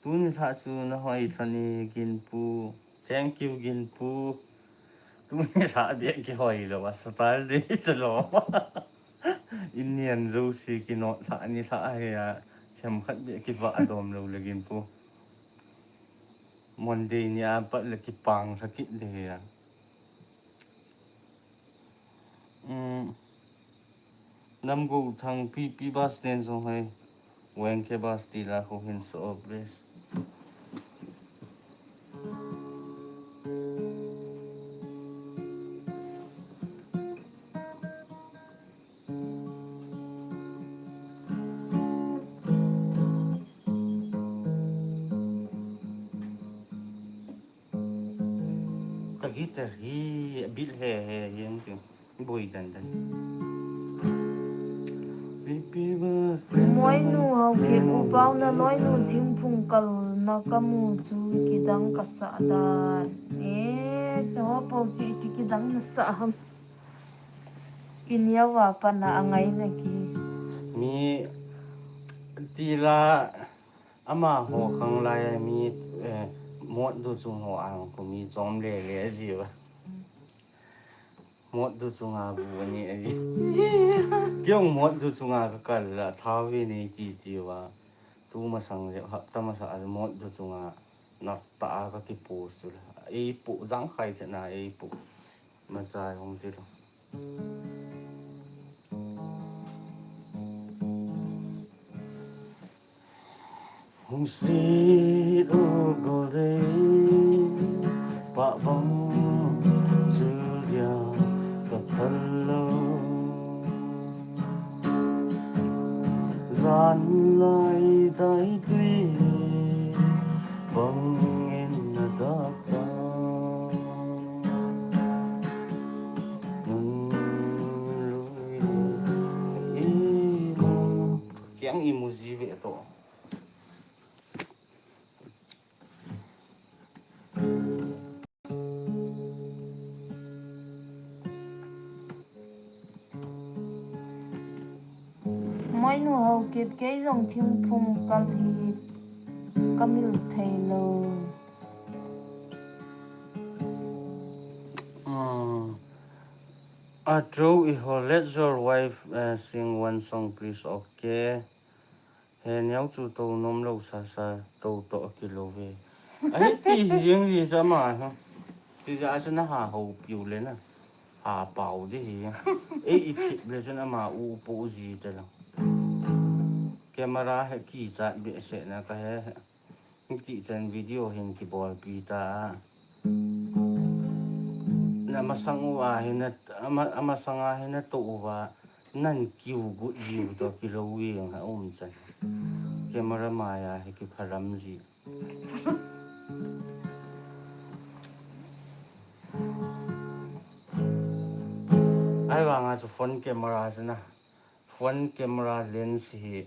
Tuni lha chu na hoi lhon e Ginpu. Thank you, Ginpu. Tuni lha beh kihoi lou a, style dei talou. Indian jouse kinot lha ni lha hi a, themkhat beh kivah dom lou le Ginpu. Monday ni a pat le kipang lha kit ding hi a. Um, Namgou Thang P P bus nen jong hoi. Wengke bus ti la ho hin so please. Ka guitar hi a bil he he hi ang tiu. Boi dan dan. Moinu Haokip, Upau na loinu thingphung kalna kamu chu kidang kasa dan. E, chaho po chu ipi kidang nasa ham. Inia va pana angai na ki. Mi tila amaho khang lai mi, eh, mot du chung ho ang ko mi chom le le ji va. Mot du chunga bu ani ahi. Kei jong mot du chunga ka kal la, thavi nei ti ti va. Tu masang le, hapta masa a mot du chunga na ta a ka kipu su la. Ei pu jang khai te na ei pu. Ma chai hong ti lo. Hung sit u gol dei, pah bang chil dia ka phal lo. Jan lai dai tui bang in na dak ta. Nun lui i mu, kiang i mu ji ve to. Moinu Haokip, kei jong thingphung kal hi ka mil thei lo. Hmm. Atro i ho, let your wife, uh, sing one song, please, okay? He neo chu to nom lo sa sa, to to a kilo ve. Ahi ti jing li sa ma ha. Ti ja sa na ha ho piu le na. Ha pau de hi. E i thip le sa na ma u po ji te lo. Camera he ki chat be se na ka he. Ti chan video hin ki bol pi ta. Na masang u a hin na, ama, amasang a hin na to u va. Nan kiu gut jiu to kilo wi ang ha um chan. Camera maya hi kiphalam ji. Ai vang a chu phone camera sina. Phone camera lens hi,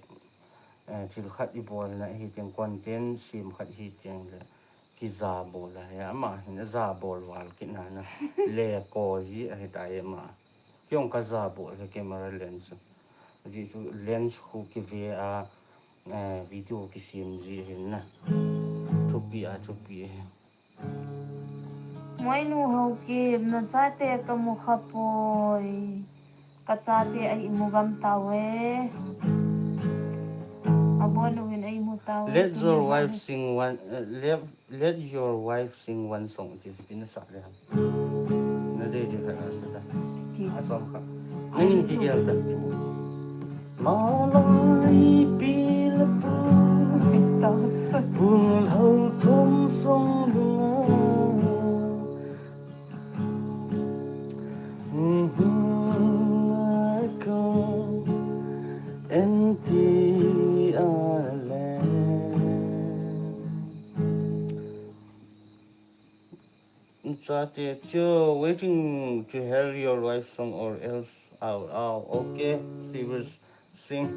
eh, thil khat i bol na hi teng content sim khat hi teng le. Ki ja bol a he, ama hin a ja bol val kit na na. Le ko ji a hi ta e ma. Kei jong ka ja bol he camera lens. Ji chu lens khu ki ve a, eh, video ki sim ji hin na. Thupi a, thupi he. Moinu Haokip, na chate ka mu kha poi. Ka chate a i mu gam tau e. A bol u in a i mu tau e. Let your wife sing one, uh, let, let your wife sing one song. Ti si pin sa le ham. Na de de ka sa ta. Ti. A som ka. Nang ki gel ta. Ma long i pi la pu. Pulhou thum sung lunga. N T R L. Chate, still waiting to hear your wife song or else out, out. Okay, she will sing.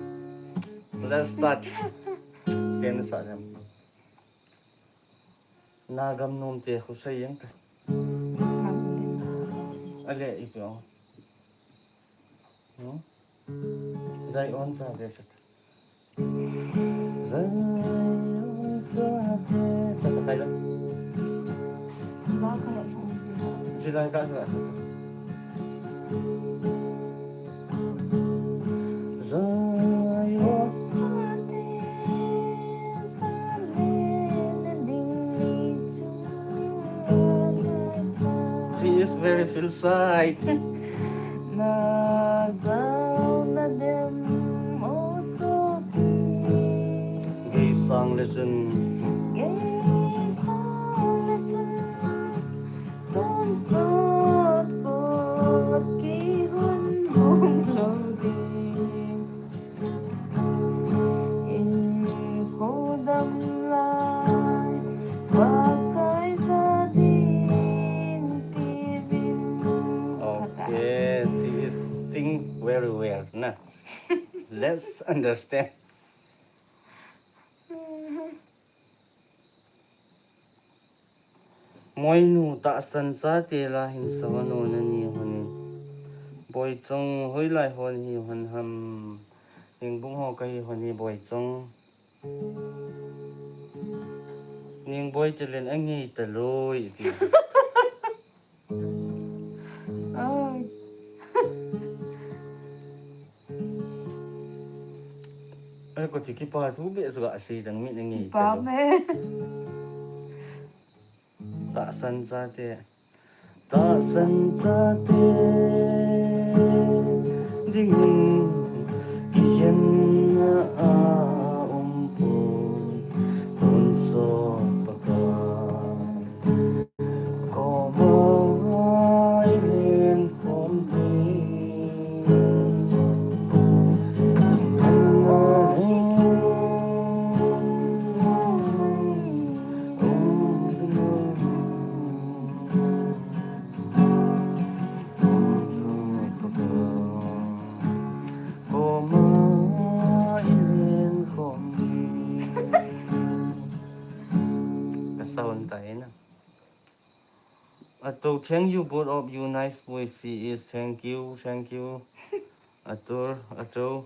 Let's start. Ten sa jam. Nagam nom te khu sa yang ta. Ale ipi o. Hmm? Zion sa de sa. Zion sa de sa ta kai lo. Jilai ka sa sa. Zion. She is very feel shy. Na zau na dem o sopi. Gei sang le chun. Gei sang le chun. Tan sot kot ki hun hom lo ding. In khodam lai, Pakai cha din pi vin. Okay, she is sing very well, na. Let's understand. Moinu tahsan chate la hin sa hon o nani hon e. Boichong hoilai hon hi hon ham. Ningbung ho kahi hon e Boichong. Ningboi te len angei ta loi ti. Ai. Ai, ko ti kipa thu be su ga sei dang mi na ngei. Kipa ta lo me. Tahsan chate. Tahsan chate. Ding. Kihen na a um poi. Tun so pakai. Ka sound tai na. Ato, thank you, both of you. Nice voice, she is. Thank you, thank you. Ato, ato.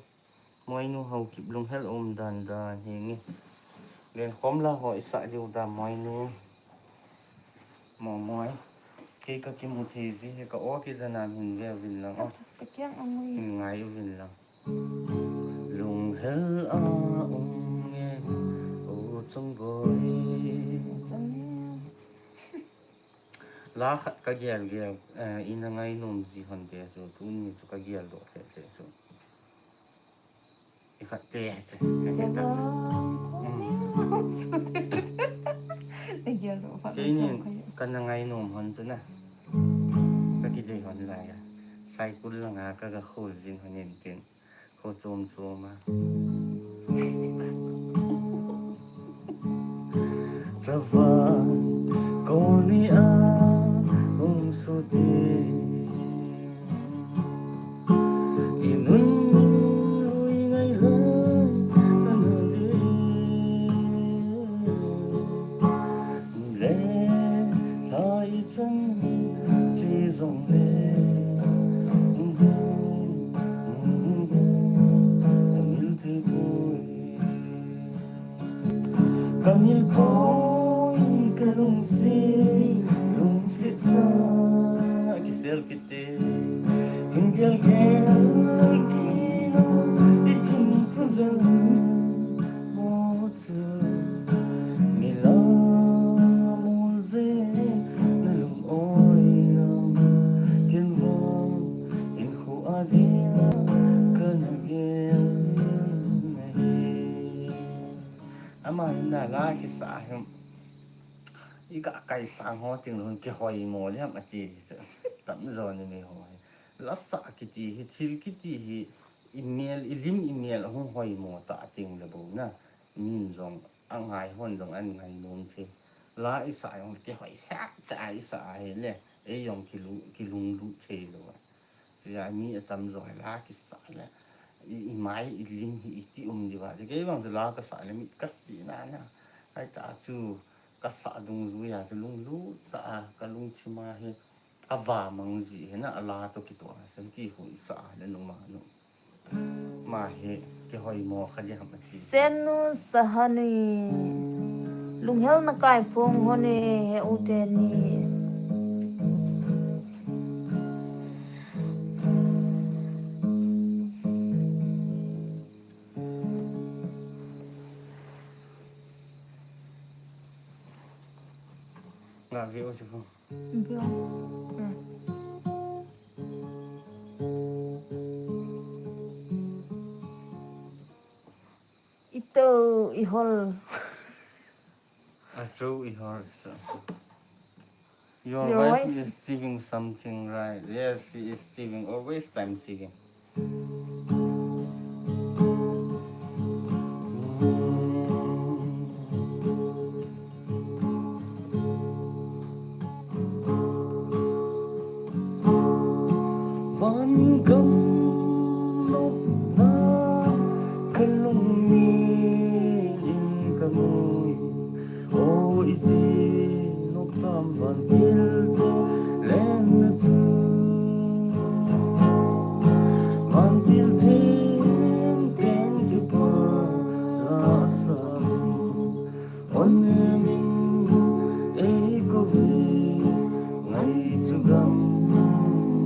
Moinu Haokip lunghel um dan dan hi nge. Len khom la ho isa diu da Moinu. Mo moi. Kei ka kimu thei ji he ka o ki jana min ve vin lang o. Ka kiang angui. Hin ngai vin lang. Lunghel a um nge o Chongboi. Chongboi. La khat ka gel gel, eh, ina ngainom ji hon te chu, tuni chu ka gel doh lheh lheh chu. I khat te chu. Jabang. Hmm. Ka gel doh khat. Keini ka na ngainom hon chu na. Ka kidei hon lai a. Saikul langa ka ga khol jin hon in tin. Kho chom chom a. Chavan koni a hung sute. Inun lui ngai lai na na di. Le, thai chan chi jong le, ka mil thei poi. Ka mil poi, ka lungsi, lungsi sa, kisel kit Te, hin gel gel kino, i thin thu lel mo chu. Milam ul je, na lungoi lam, ken vang, in khu a dia, ka na gel na hi. Ama hin I ka kai sang ho ting lun kihoi mo le ham ati chu. Tamjo ni mi ho hi. Lasa kiti hi, thil kiti hi, i mel, i lim i mel hung hoi mo ta ting le bo na. Min jong, a ngai hon jong an ngai nom thei. La i sa jong kihoi sa, cha i sa a hi le. Ei jong kilu, kilung lu thei lo. Chuja mi atam jo la kisa le. I, i mai, i lim hi i ti um di ba. Kei bang chu la kasa le mit kasi na na. Ai ta chu kasa dungjuia chu lunglut ta a, ka lungthima hi ava mang ji hi na a la to kitoh a, chun ti hu i sa le numa nu. Ma hi kihoi mo kha di ham ati. Senu Sahani. Lunghel na kai phong hone he u te ni. Nga ve u si phong. Bia. Ito ihol. Ato ihol. So. Your Your wife wife is saving something, right? Yes, she is saving. Always time saving. Van gam nopna ka lungni in ka ngui. O iti nop tam vantil to lenna chu. Vantil theng theng kipa sa sa. Onemin ei kouve ngaichu gam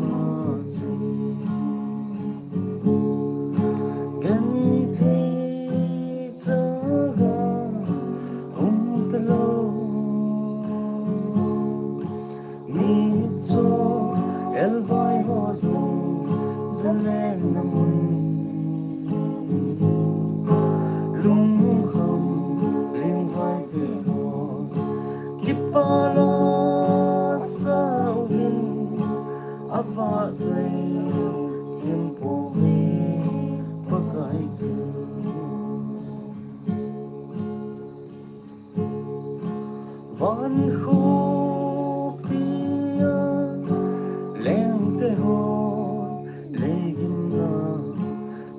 a chun. Genthei chaga um talou. Mitcho elbai ho jong zalenna mun. Lungkham lingvai te ho kipa la sa uvin, avahchoi chim pouve Pakai chu. Van khopia lengte ho leigimna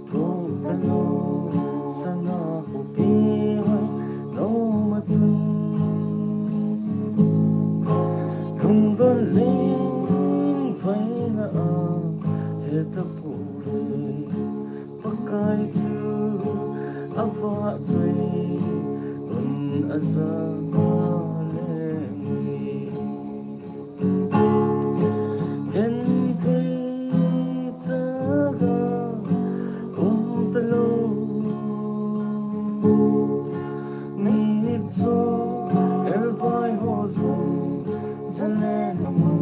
thokta lou sana khopi hoi lou ma chun. Lungdon lengvaina a heta pouve. Pakai chu avahchoi un aja leng. Genthei chaga um talou. Mitcho elbai ho jong zalenna mun.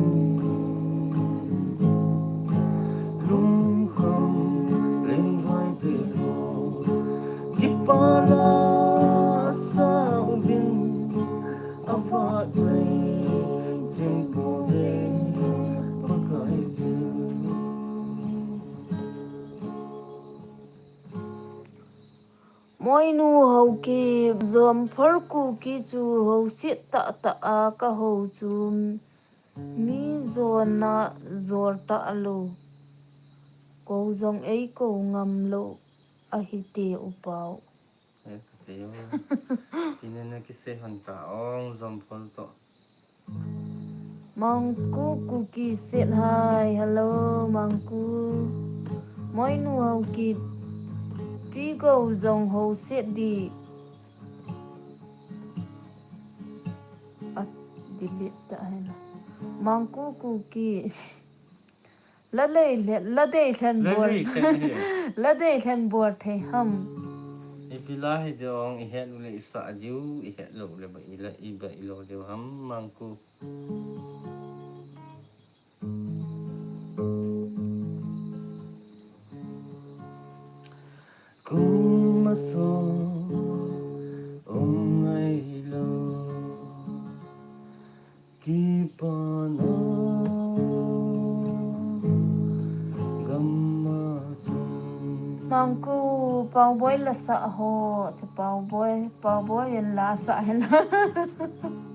Lungkham lingvai te ho kipa la sa uvin, avahchoi chim pouve Pakai chu. Moinu Haokip, Jomphol Kuki chu houset tah tah a ka hou chu mi jona jol talou. Kou jong ei kou ngam lou ahi te upau. Eh, ka te o. Kine na kisei hon ta ong Jomphol to. Mangku Kuki said hi. Hello, Mangku. Moinu Haokip. Pi Go jong houset di. A delete ta hen. Mangku Kuki. La dei lhen, la dei lhen bol. La dei lhen bol thei ham. Ipi la hi dong, i het u le i sa diu, i het lou le ba i la, i ba i lo diu ham Mangku. Kum aso um ngai lou. Pana gamma sung. Mangku, Pauboi lasa ho, te Pauboi, Pauboi in lasa hen.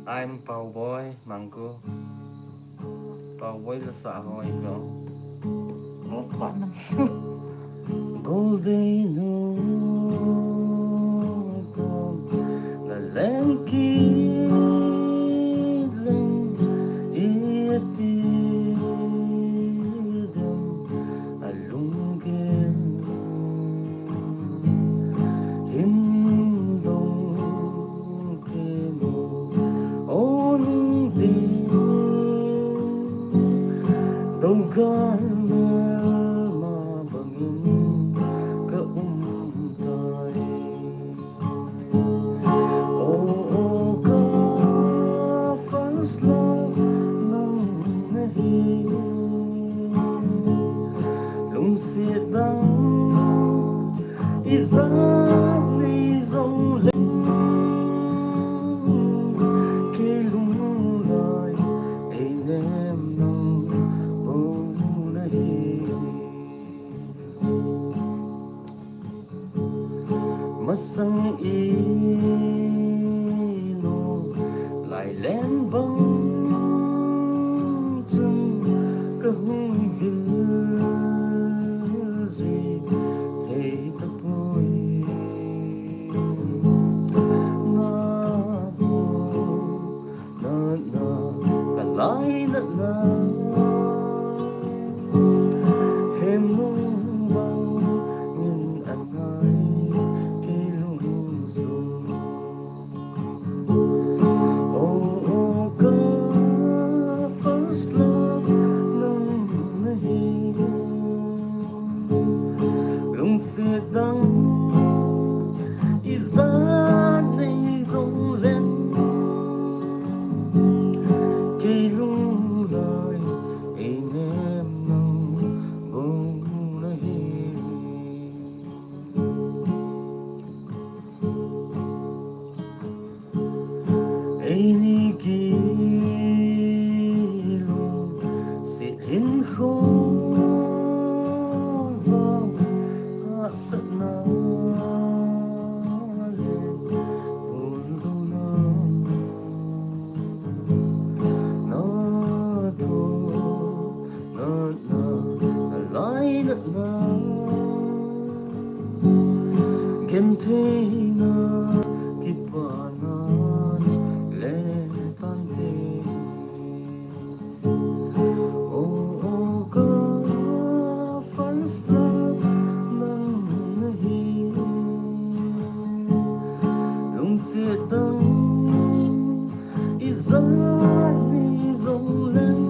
I'm Pauboi, Mangku. Pauboi lasa ho, ino. Most part. Golden no ko la leng ki leng i ti dem a lung ke hin dong te mo o lung te dong kan ma bangin ka um tai. Oh, oh, ka first love nang nahi. Lungsit dang ijat nei jong leng, kei lunglai ei nem nang bou nahi. Masang ino lai leng bang chun ka hung vil ji thei tapoi. Na bo na na ka lai na na hem lung bang in a ngai kei lung sung. Oh, oh, ka first love nang nahi. Lungsit dang ijat nei jong leng, kei lunglai ei nem nang bou nahi. Eini kilungset hinkho vang hahsatna le hunlona na tho na na na lai na na. Gentheina kipana le tante. Oh, oh, ka first love nang nahi. Lungset dang ijat nei jong leng,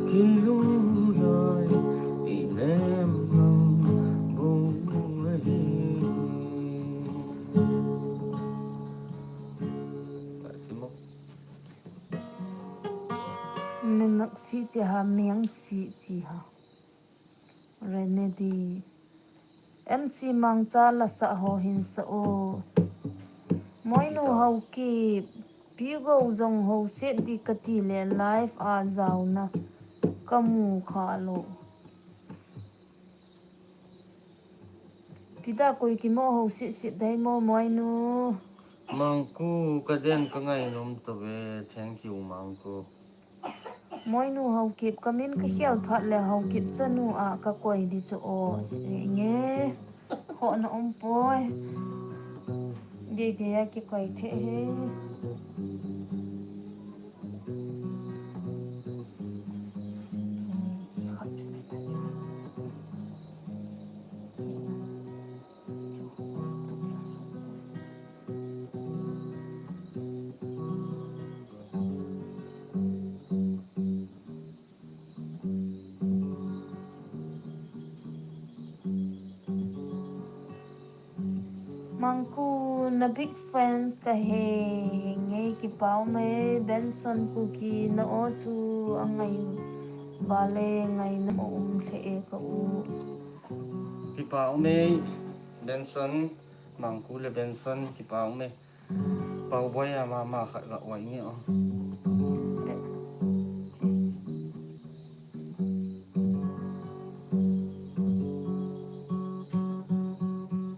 kei lunglai ei nem nang bou nahi. Minakse ti ha, miangse ti ha. Renedi. M C Mangcha lasa ho hin sa o. Moinu Haokip, Pi Gou jong ho set di kati le live a jaona kamu kha lou. Pi Dakoi Kimo ho set set dai mo Moinu. Mangku ka den ka ngainom tave, thank you Mangku. Moinu Haokip, ka min ka khel phat le Haokip chanu a ka koi di chu o. Nge, khoh na um poi. Dei dei a kikoi thei he. Mangku na big fan ka he, nge kipa ume, Benson Kuki na o chu a ngai vale ngaina mo um lheh e ka u. Kipa ume, Benson, Mangku le Benson, kipa ume. Pau Boi a mama khat ga oi nge o.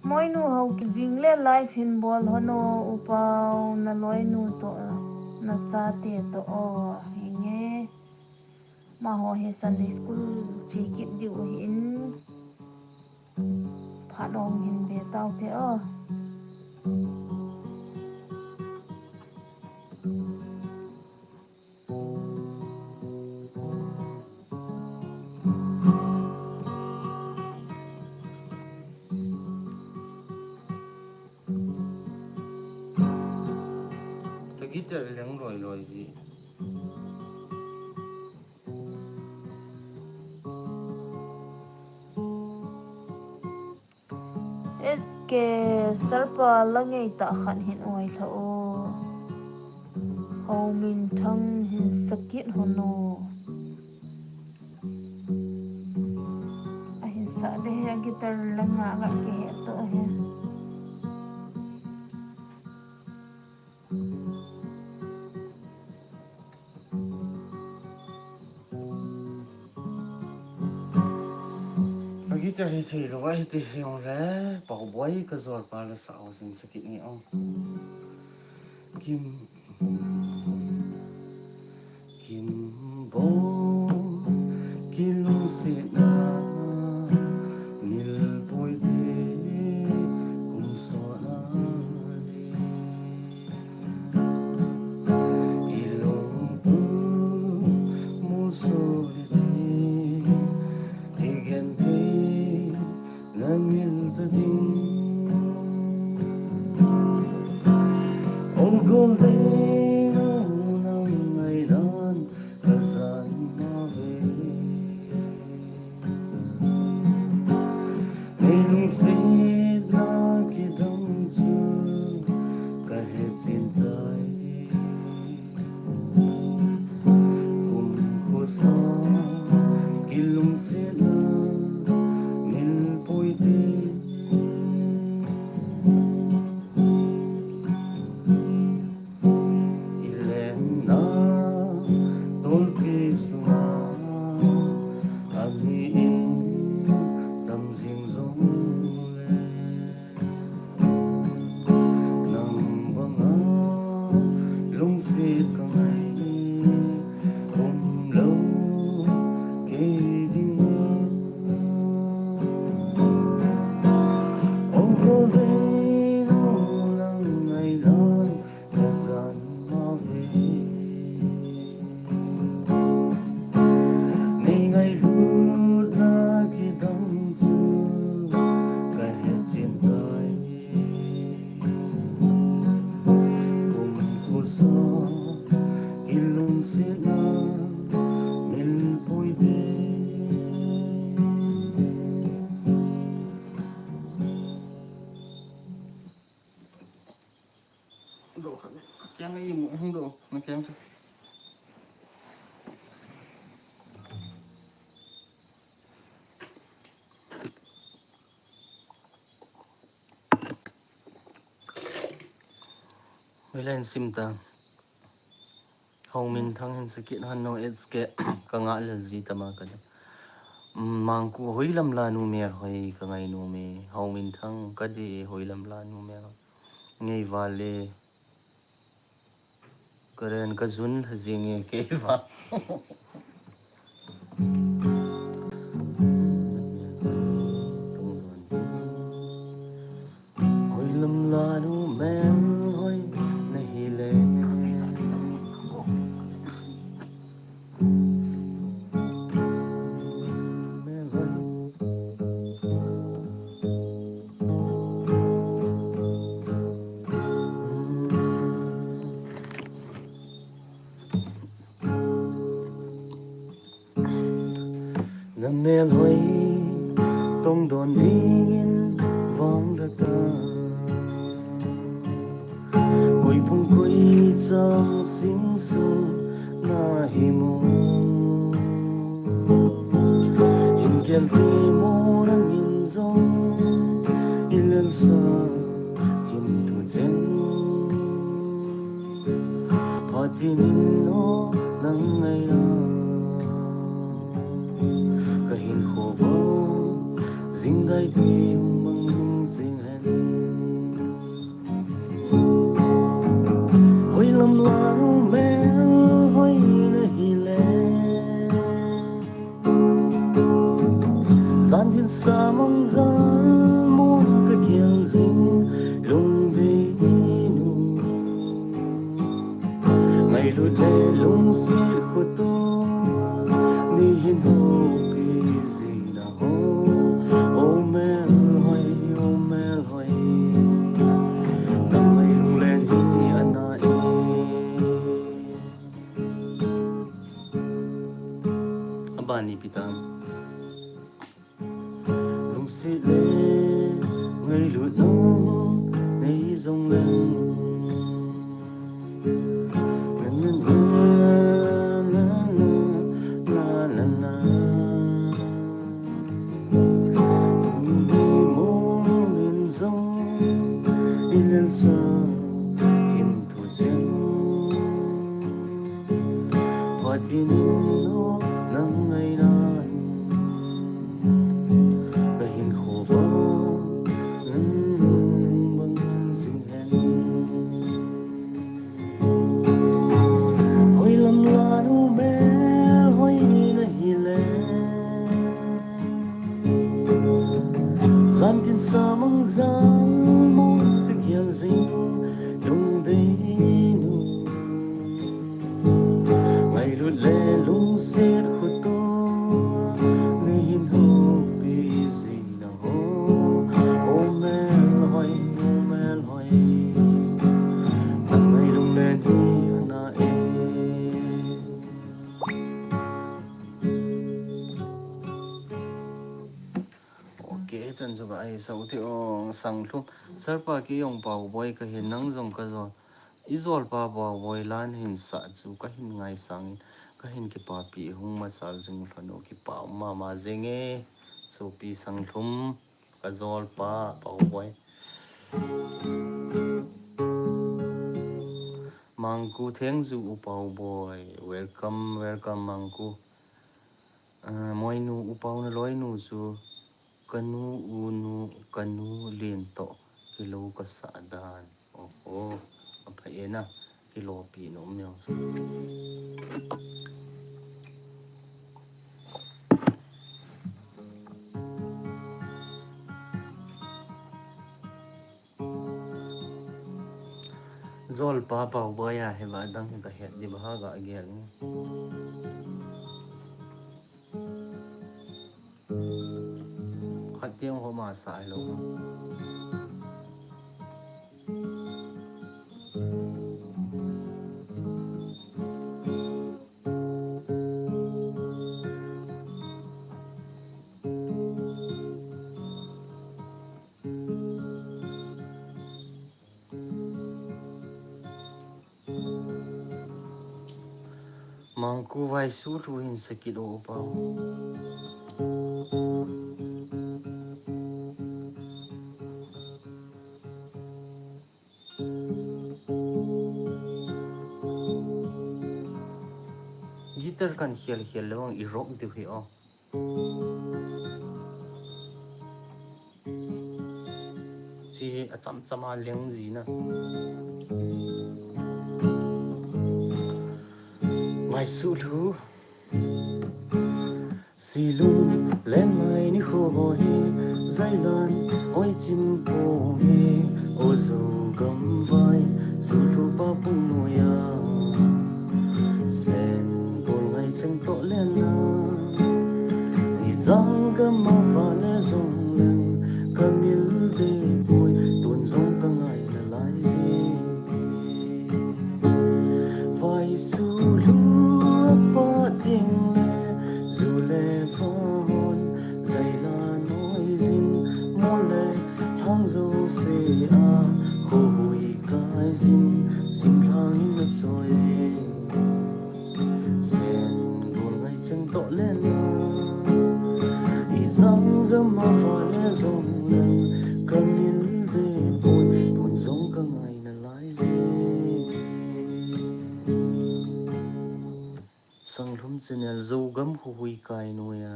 Moinu ho kijing le live hin bol hono, U Pau, na loinu to, na chate to o, hinge. Amaho hi Sunday school che kit diu ahin. Phat hung hin ve tau te o. Ka guitar leng loi loi ji. S K Sarpa la ngei tah khat hin oi lha o. Hominthang hin sakit hono. Ahin sa de he, guitar la nga ga ke he to he. A guitar hi thei lou a, hiti hi ong le, Pau Boi ka jol pa la sa o, sin sakit nge ong. Kim, Kim Boi, kilungsetna, milpui te, kum sot a le. I lungtup musoh le, i genthei na ngil ta ding. O Golden, nang ngaidan ka jan mave. Nei lungsetna kidang chu ka hetchen tai. Kum khosa kilungsetna milpui te. I lenna tolpi sunga, a mi in tam jing jong le, nang banga lungset ka ngai um lou kei dinga. O Golden, nang ngaidan ka jan mave. Nei ngailutna kidang chu ka hetchen tai. Kum khosa kilungsetna milpui te. Doh khat le. Kiang a imu hung doh, na kiang sa. Hoilen sim ta. Hominthang hin sakit hono, S K ka nga lel ji tama ka de. Mangku hoilam la nu mel hoi ka ngai nu me. Hominthang ka de hoilam la nu mel. Ngei vale. Karen ka jun la jing e kei va. Hoilam la nu mel hoi na hi le. Na mel hoi tong don dingin vang da ta. Koi pung koi chang sing sung na hi mo. Hin kel ti mo na min jong i lel sa thim tu chen. Pathen in o nang ngaina ka hinkho vang jingdai pi mang jing hen. Hoilam lanu melhoi nahile, jan din sa mang jal mon kagel jing lungdei nu. Ngailut le lungset khoto nei hin houpi jing nao. O melhoi, o melhoi, nang ngailutna hi ana e. Abani pitam. Lungset le ngailutna nei jong leng. Na, na, na. Ni mong in jong, in len sa, thim thu chen. Pathen in o nang ngaina ka hinkho vang jing hen. Hoilam lanu melhoi nahile, jan din sa mang jal mon kagel jing lungdei nu. Ngailut le lungset khoto nei hin houpi jing nao. O melhoi, o melhoi, nang ngailutna hi ana e. Ok, chan chu ka ai sau the ong Sanglhum. Sir pa, kei jong Paoboi kahi, nang jong kajol. Ijolpa Paoboi la nahin sah chu kahin ngaisang in, kahin kipapi, hung machal jing lhon o, kipa um mama jenge. Sopi Sanglhum, kajolpa Paoboi. Mangku Thengju u Paoboi. Welcome, welcome Mangku. Ah, Moinu u Pao, naloinu chu kanu u nu, kanu len toh kilo kasah dan. Oho, apha e na, kilopi nom jong chu. Jolpa Paoboi a, hiva dang hi kahet di ba ha, kagel nge. Khat tiang ho masa hilou. Mangku Vaisuthu hin sakit o, u Pao. Guitar kan khel khel lou vang i rock diu hi o. Chi acham cham a leng ji na. Vaisuthu. Silung lenmai nikho hi, jailan oi chim pong hi, o Zogam vai, Suthu pa pung noiya. Sen gol ngai cheng toh lena, ijang gam a vale jong leng, kamil deh poi, tun jong kangai nalai ji. Vaisuthu a pat ding le, ju le vahon, jaila noi jin, mol le lhang jouse a, khohui kai jin, simlhang in achoi. Sen gol ngai cheng toh lena, ijang gam a vale jong leng, kamil deh poi, tun jong kangai nalai ji. Sanglhum Channel, Zogam khuhui kai noiya.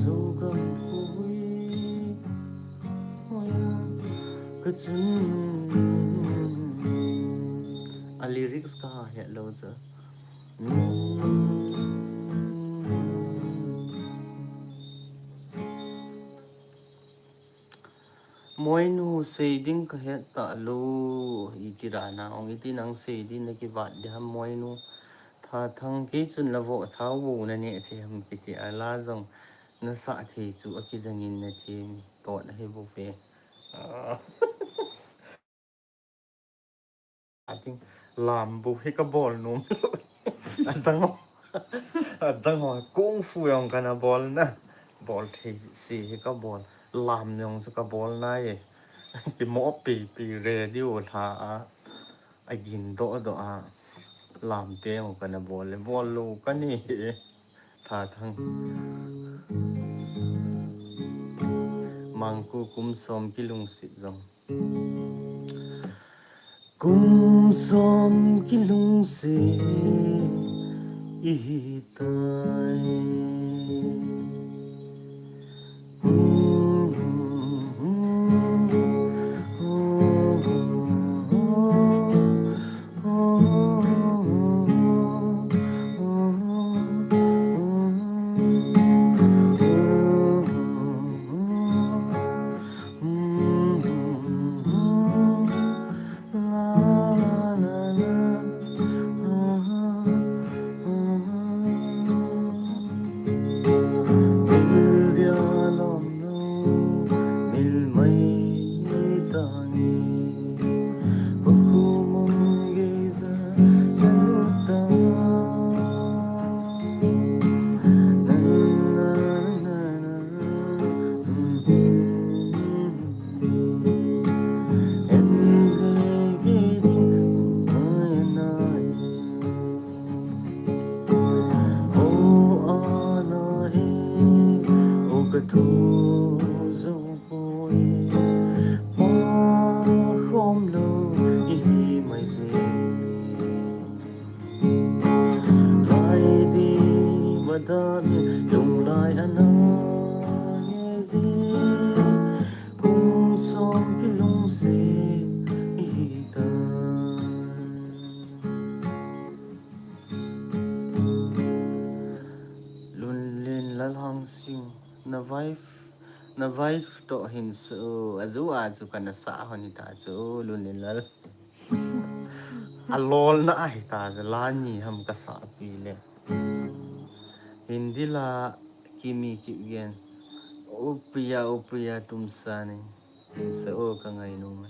Zogam khuhui noiya. Kachun. A lyrics kahet lou chu. Moinu, sei ding kahet talou, iti ra na, ong iti nang sei ding na kivat ding ham moinu. Thathang kei chun la vo thau vo na neh thei ham kiti a la jong na sah thei chu akidang in na thei tot ahi bou ve. Ah. I think lam bu hi ka bol nom lou. Adang ho. Adang ho. Kung fu jong kana bol na. Bol thei si hi ka bol. Lam jong chu ka bol nai e. Kimoh pi pi radio lha a. Agin doh doh a. Lam te jong kana bol le. Bol lou kani hi. Thathang. Mangku kum som kilungset jong. Kum som kilungset ihi tai. Lai di madam lunglai ana nge ji kum som kilungset ihi tai. Lunlen Lalhangsing, na wife, na wife toh hin su, aju a chu kana sa hon hita chu, Lunlen Lal. Alolna ahi ta, la ni ham kasa pi le. Hindi la Kimi Kipgen. O Priya, o Priya, tum sa ni. Hin sa o ka ngai nung.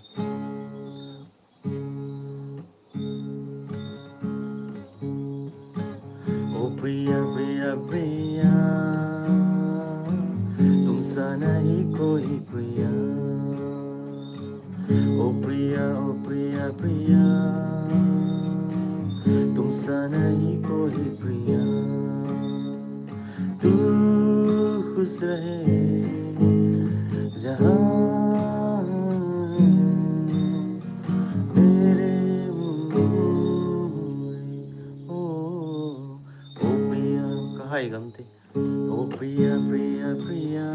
O Priya, Priya, Priya, tum sa nahi koi Priya. O Priya, o Priya, Priya, tum sa nahi koi Priya. Tu khush rahe jahan mere, o, o Priya, kahai gamte. O Priya, Priya, Priya,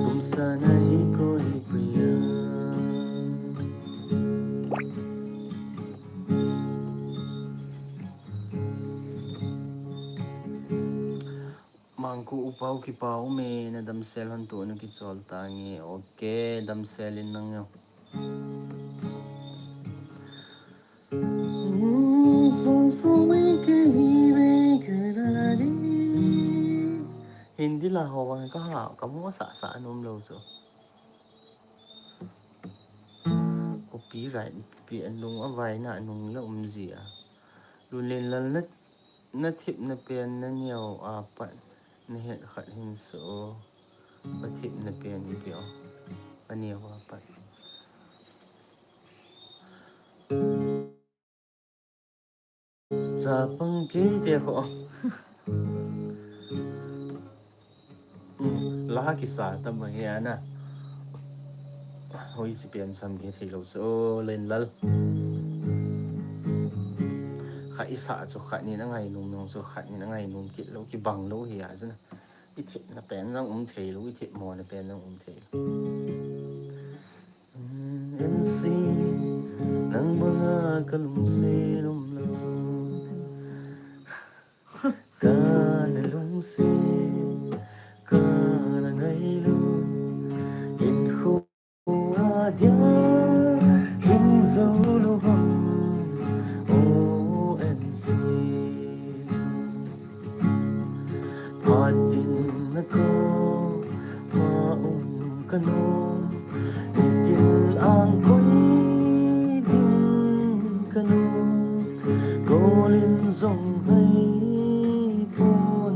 tum sa nahi koi Priya. Mangku upau kipau me, na damsel hon tu nu kichol tange. Okay, damsel in nang yo. Hindi la ho vang ka ha, ka mo sa sa num lo so. Copyright pi anung a vai na anung la um ji a. Lunlen Lal na, na thip na pen na neo a pat na het khat hin so. Ka thip na pen ni pio. Ka neo a pat. Chapang kei te ho. La kisa ta ma he ana. Hoi si pian sam ke thei lo so len lal. Khat i sah chu khat nin a ngainom nom chu khat nin a ngainom kit lou, kibang lou hi a chu na. I thepna pen jong um thei lou, i thepmona pen jong um thei lou. N C, nang banga ka lungset um lou. Ka na lungset, ka na ngailut, hinkho a dia hing jou lou ham, O N C. Phat tin na koma um ka nom, nitin ang koi ding ka nom, golin jong hai pon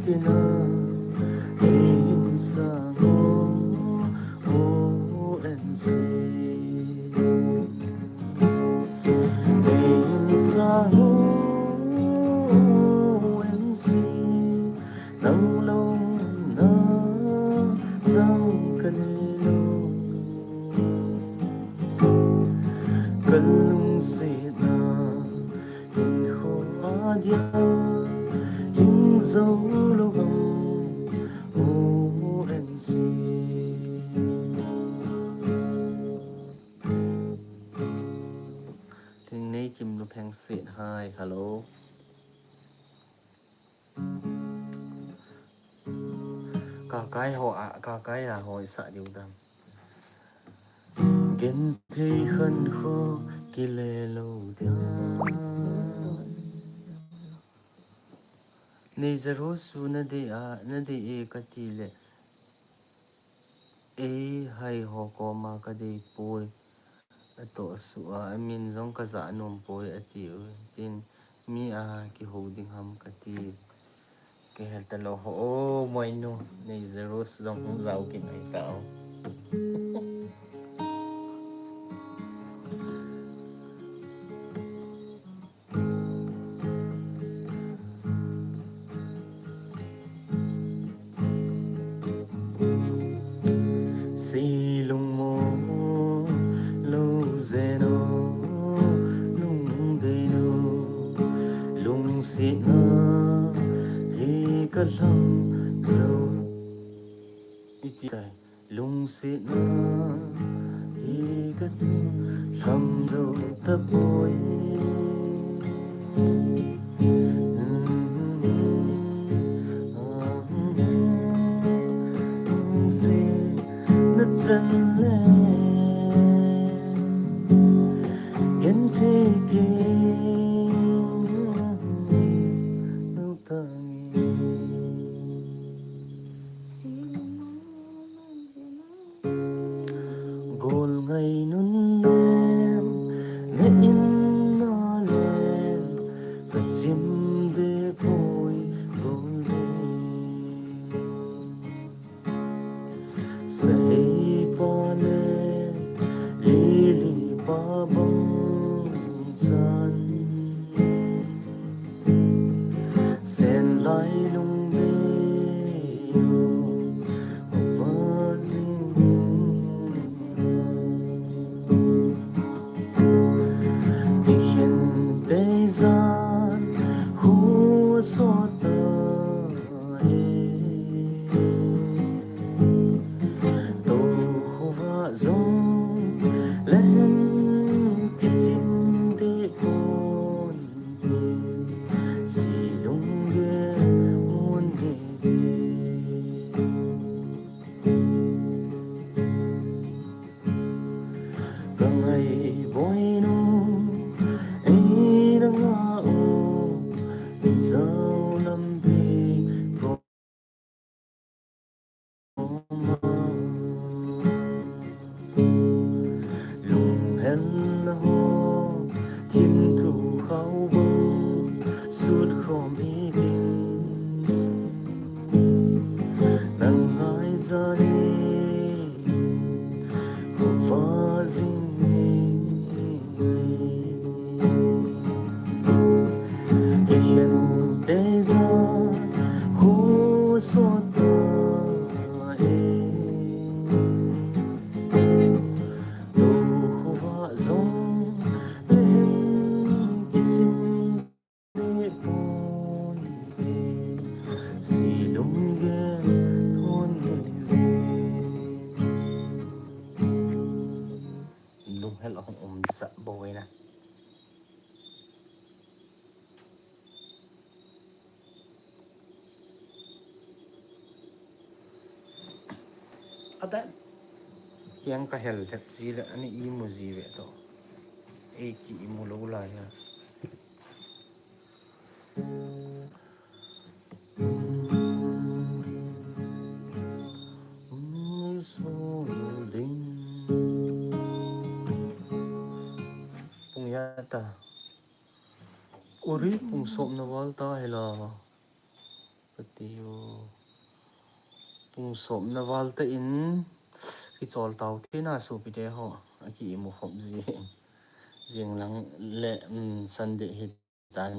tina, ei hin sang o, O N C. Ei hin sang o, O N C. Nang lou na, nang ka nei lou. Ka lungsetna, hinkho a dia hing jou lou ham, O N C. Thingneikim Luphengset, hi, hello. Kakai ho a, kakai a ho i sah diu dam. Genthei khankho kile lou dia. Nei Jerosu na dei a, na dei e ka ti le. Ei hai ho koma ka dei poi. A toh suh a, a min jong ka ja nom poi a ti u. Tin, mi a kihou ding ham ka ti. Ka hel ta lou ho, o, Moinu, nei Jeros jong hung jao kit nai ta o. Si lungmong lou jeng o, lungdei lou, lungsetna hi ka lhang jou. I ti tai. Lungsetna hi ka lhang jou tapoi. Lungsetna chan le genthei kei lou tange. Gol ngai nun len, na in na len, ka chim de poi gol de. Sahei pa le lili pa bang chan. Sen lai lung bei u va jing. Kikhen tei jan khu sot ta e. Tou khuva jong lehen kichim te pon. Si lung ge mun ge ji. Ka ngai boi nu, ei na nga o, mi zau lam bi ko. Lunghel na ho, thim thu khau bang, sut khom hi ding. Nang ngai zani, khuva jing ni. Kikhen tei jan khu sot ta e. Tou khuva jong lehen kichim um sah bou ahi na. Ata kiang ka hel thep ji le ani imu ji ve to. Ei ki imu lou lai a. Pung ya ta. Uri, pung som na val ta hi la. Kati u. Pung som na val ta in. Kichol tau thei na sopi te ho. Aki imu hop ji. Jing lang le, um, Sunday hi tan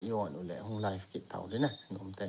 i on u le hung live kit tau le na. Nom te.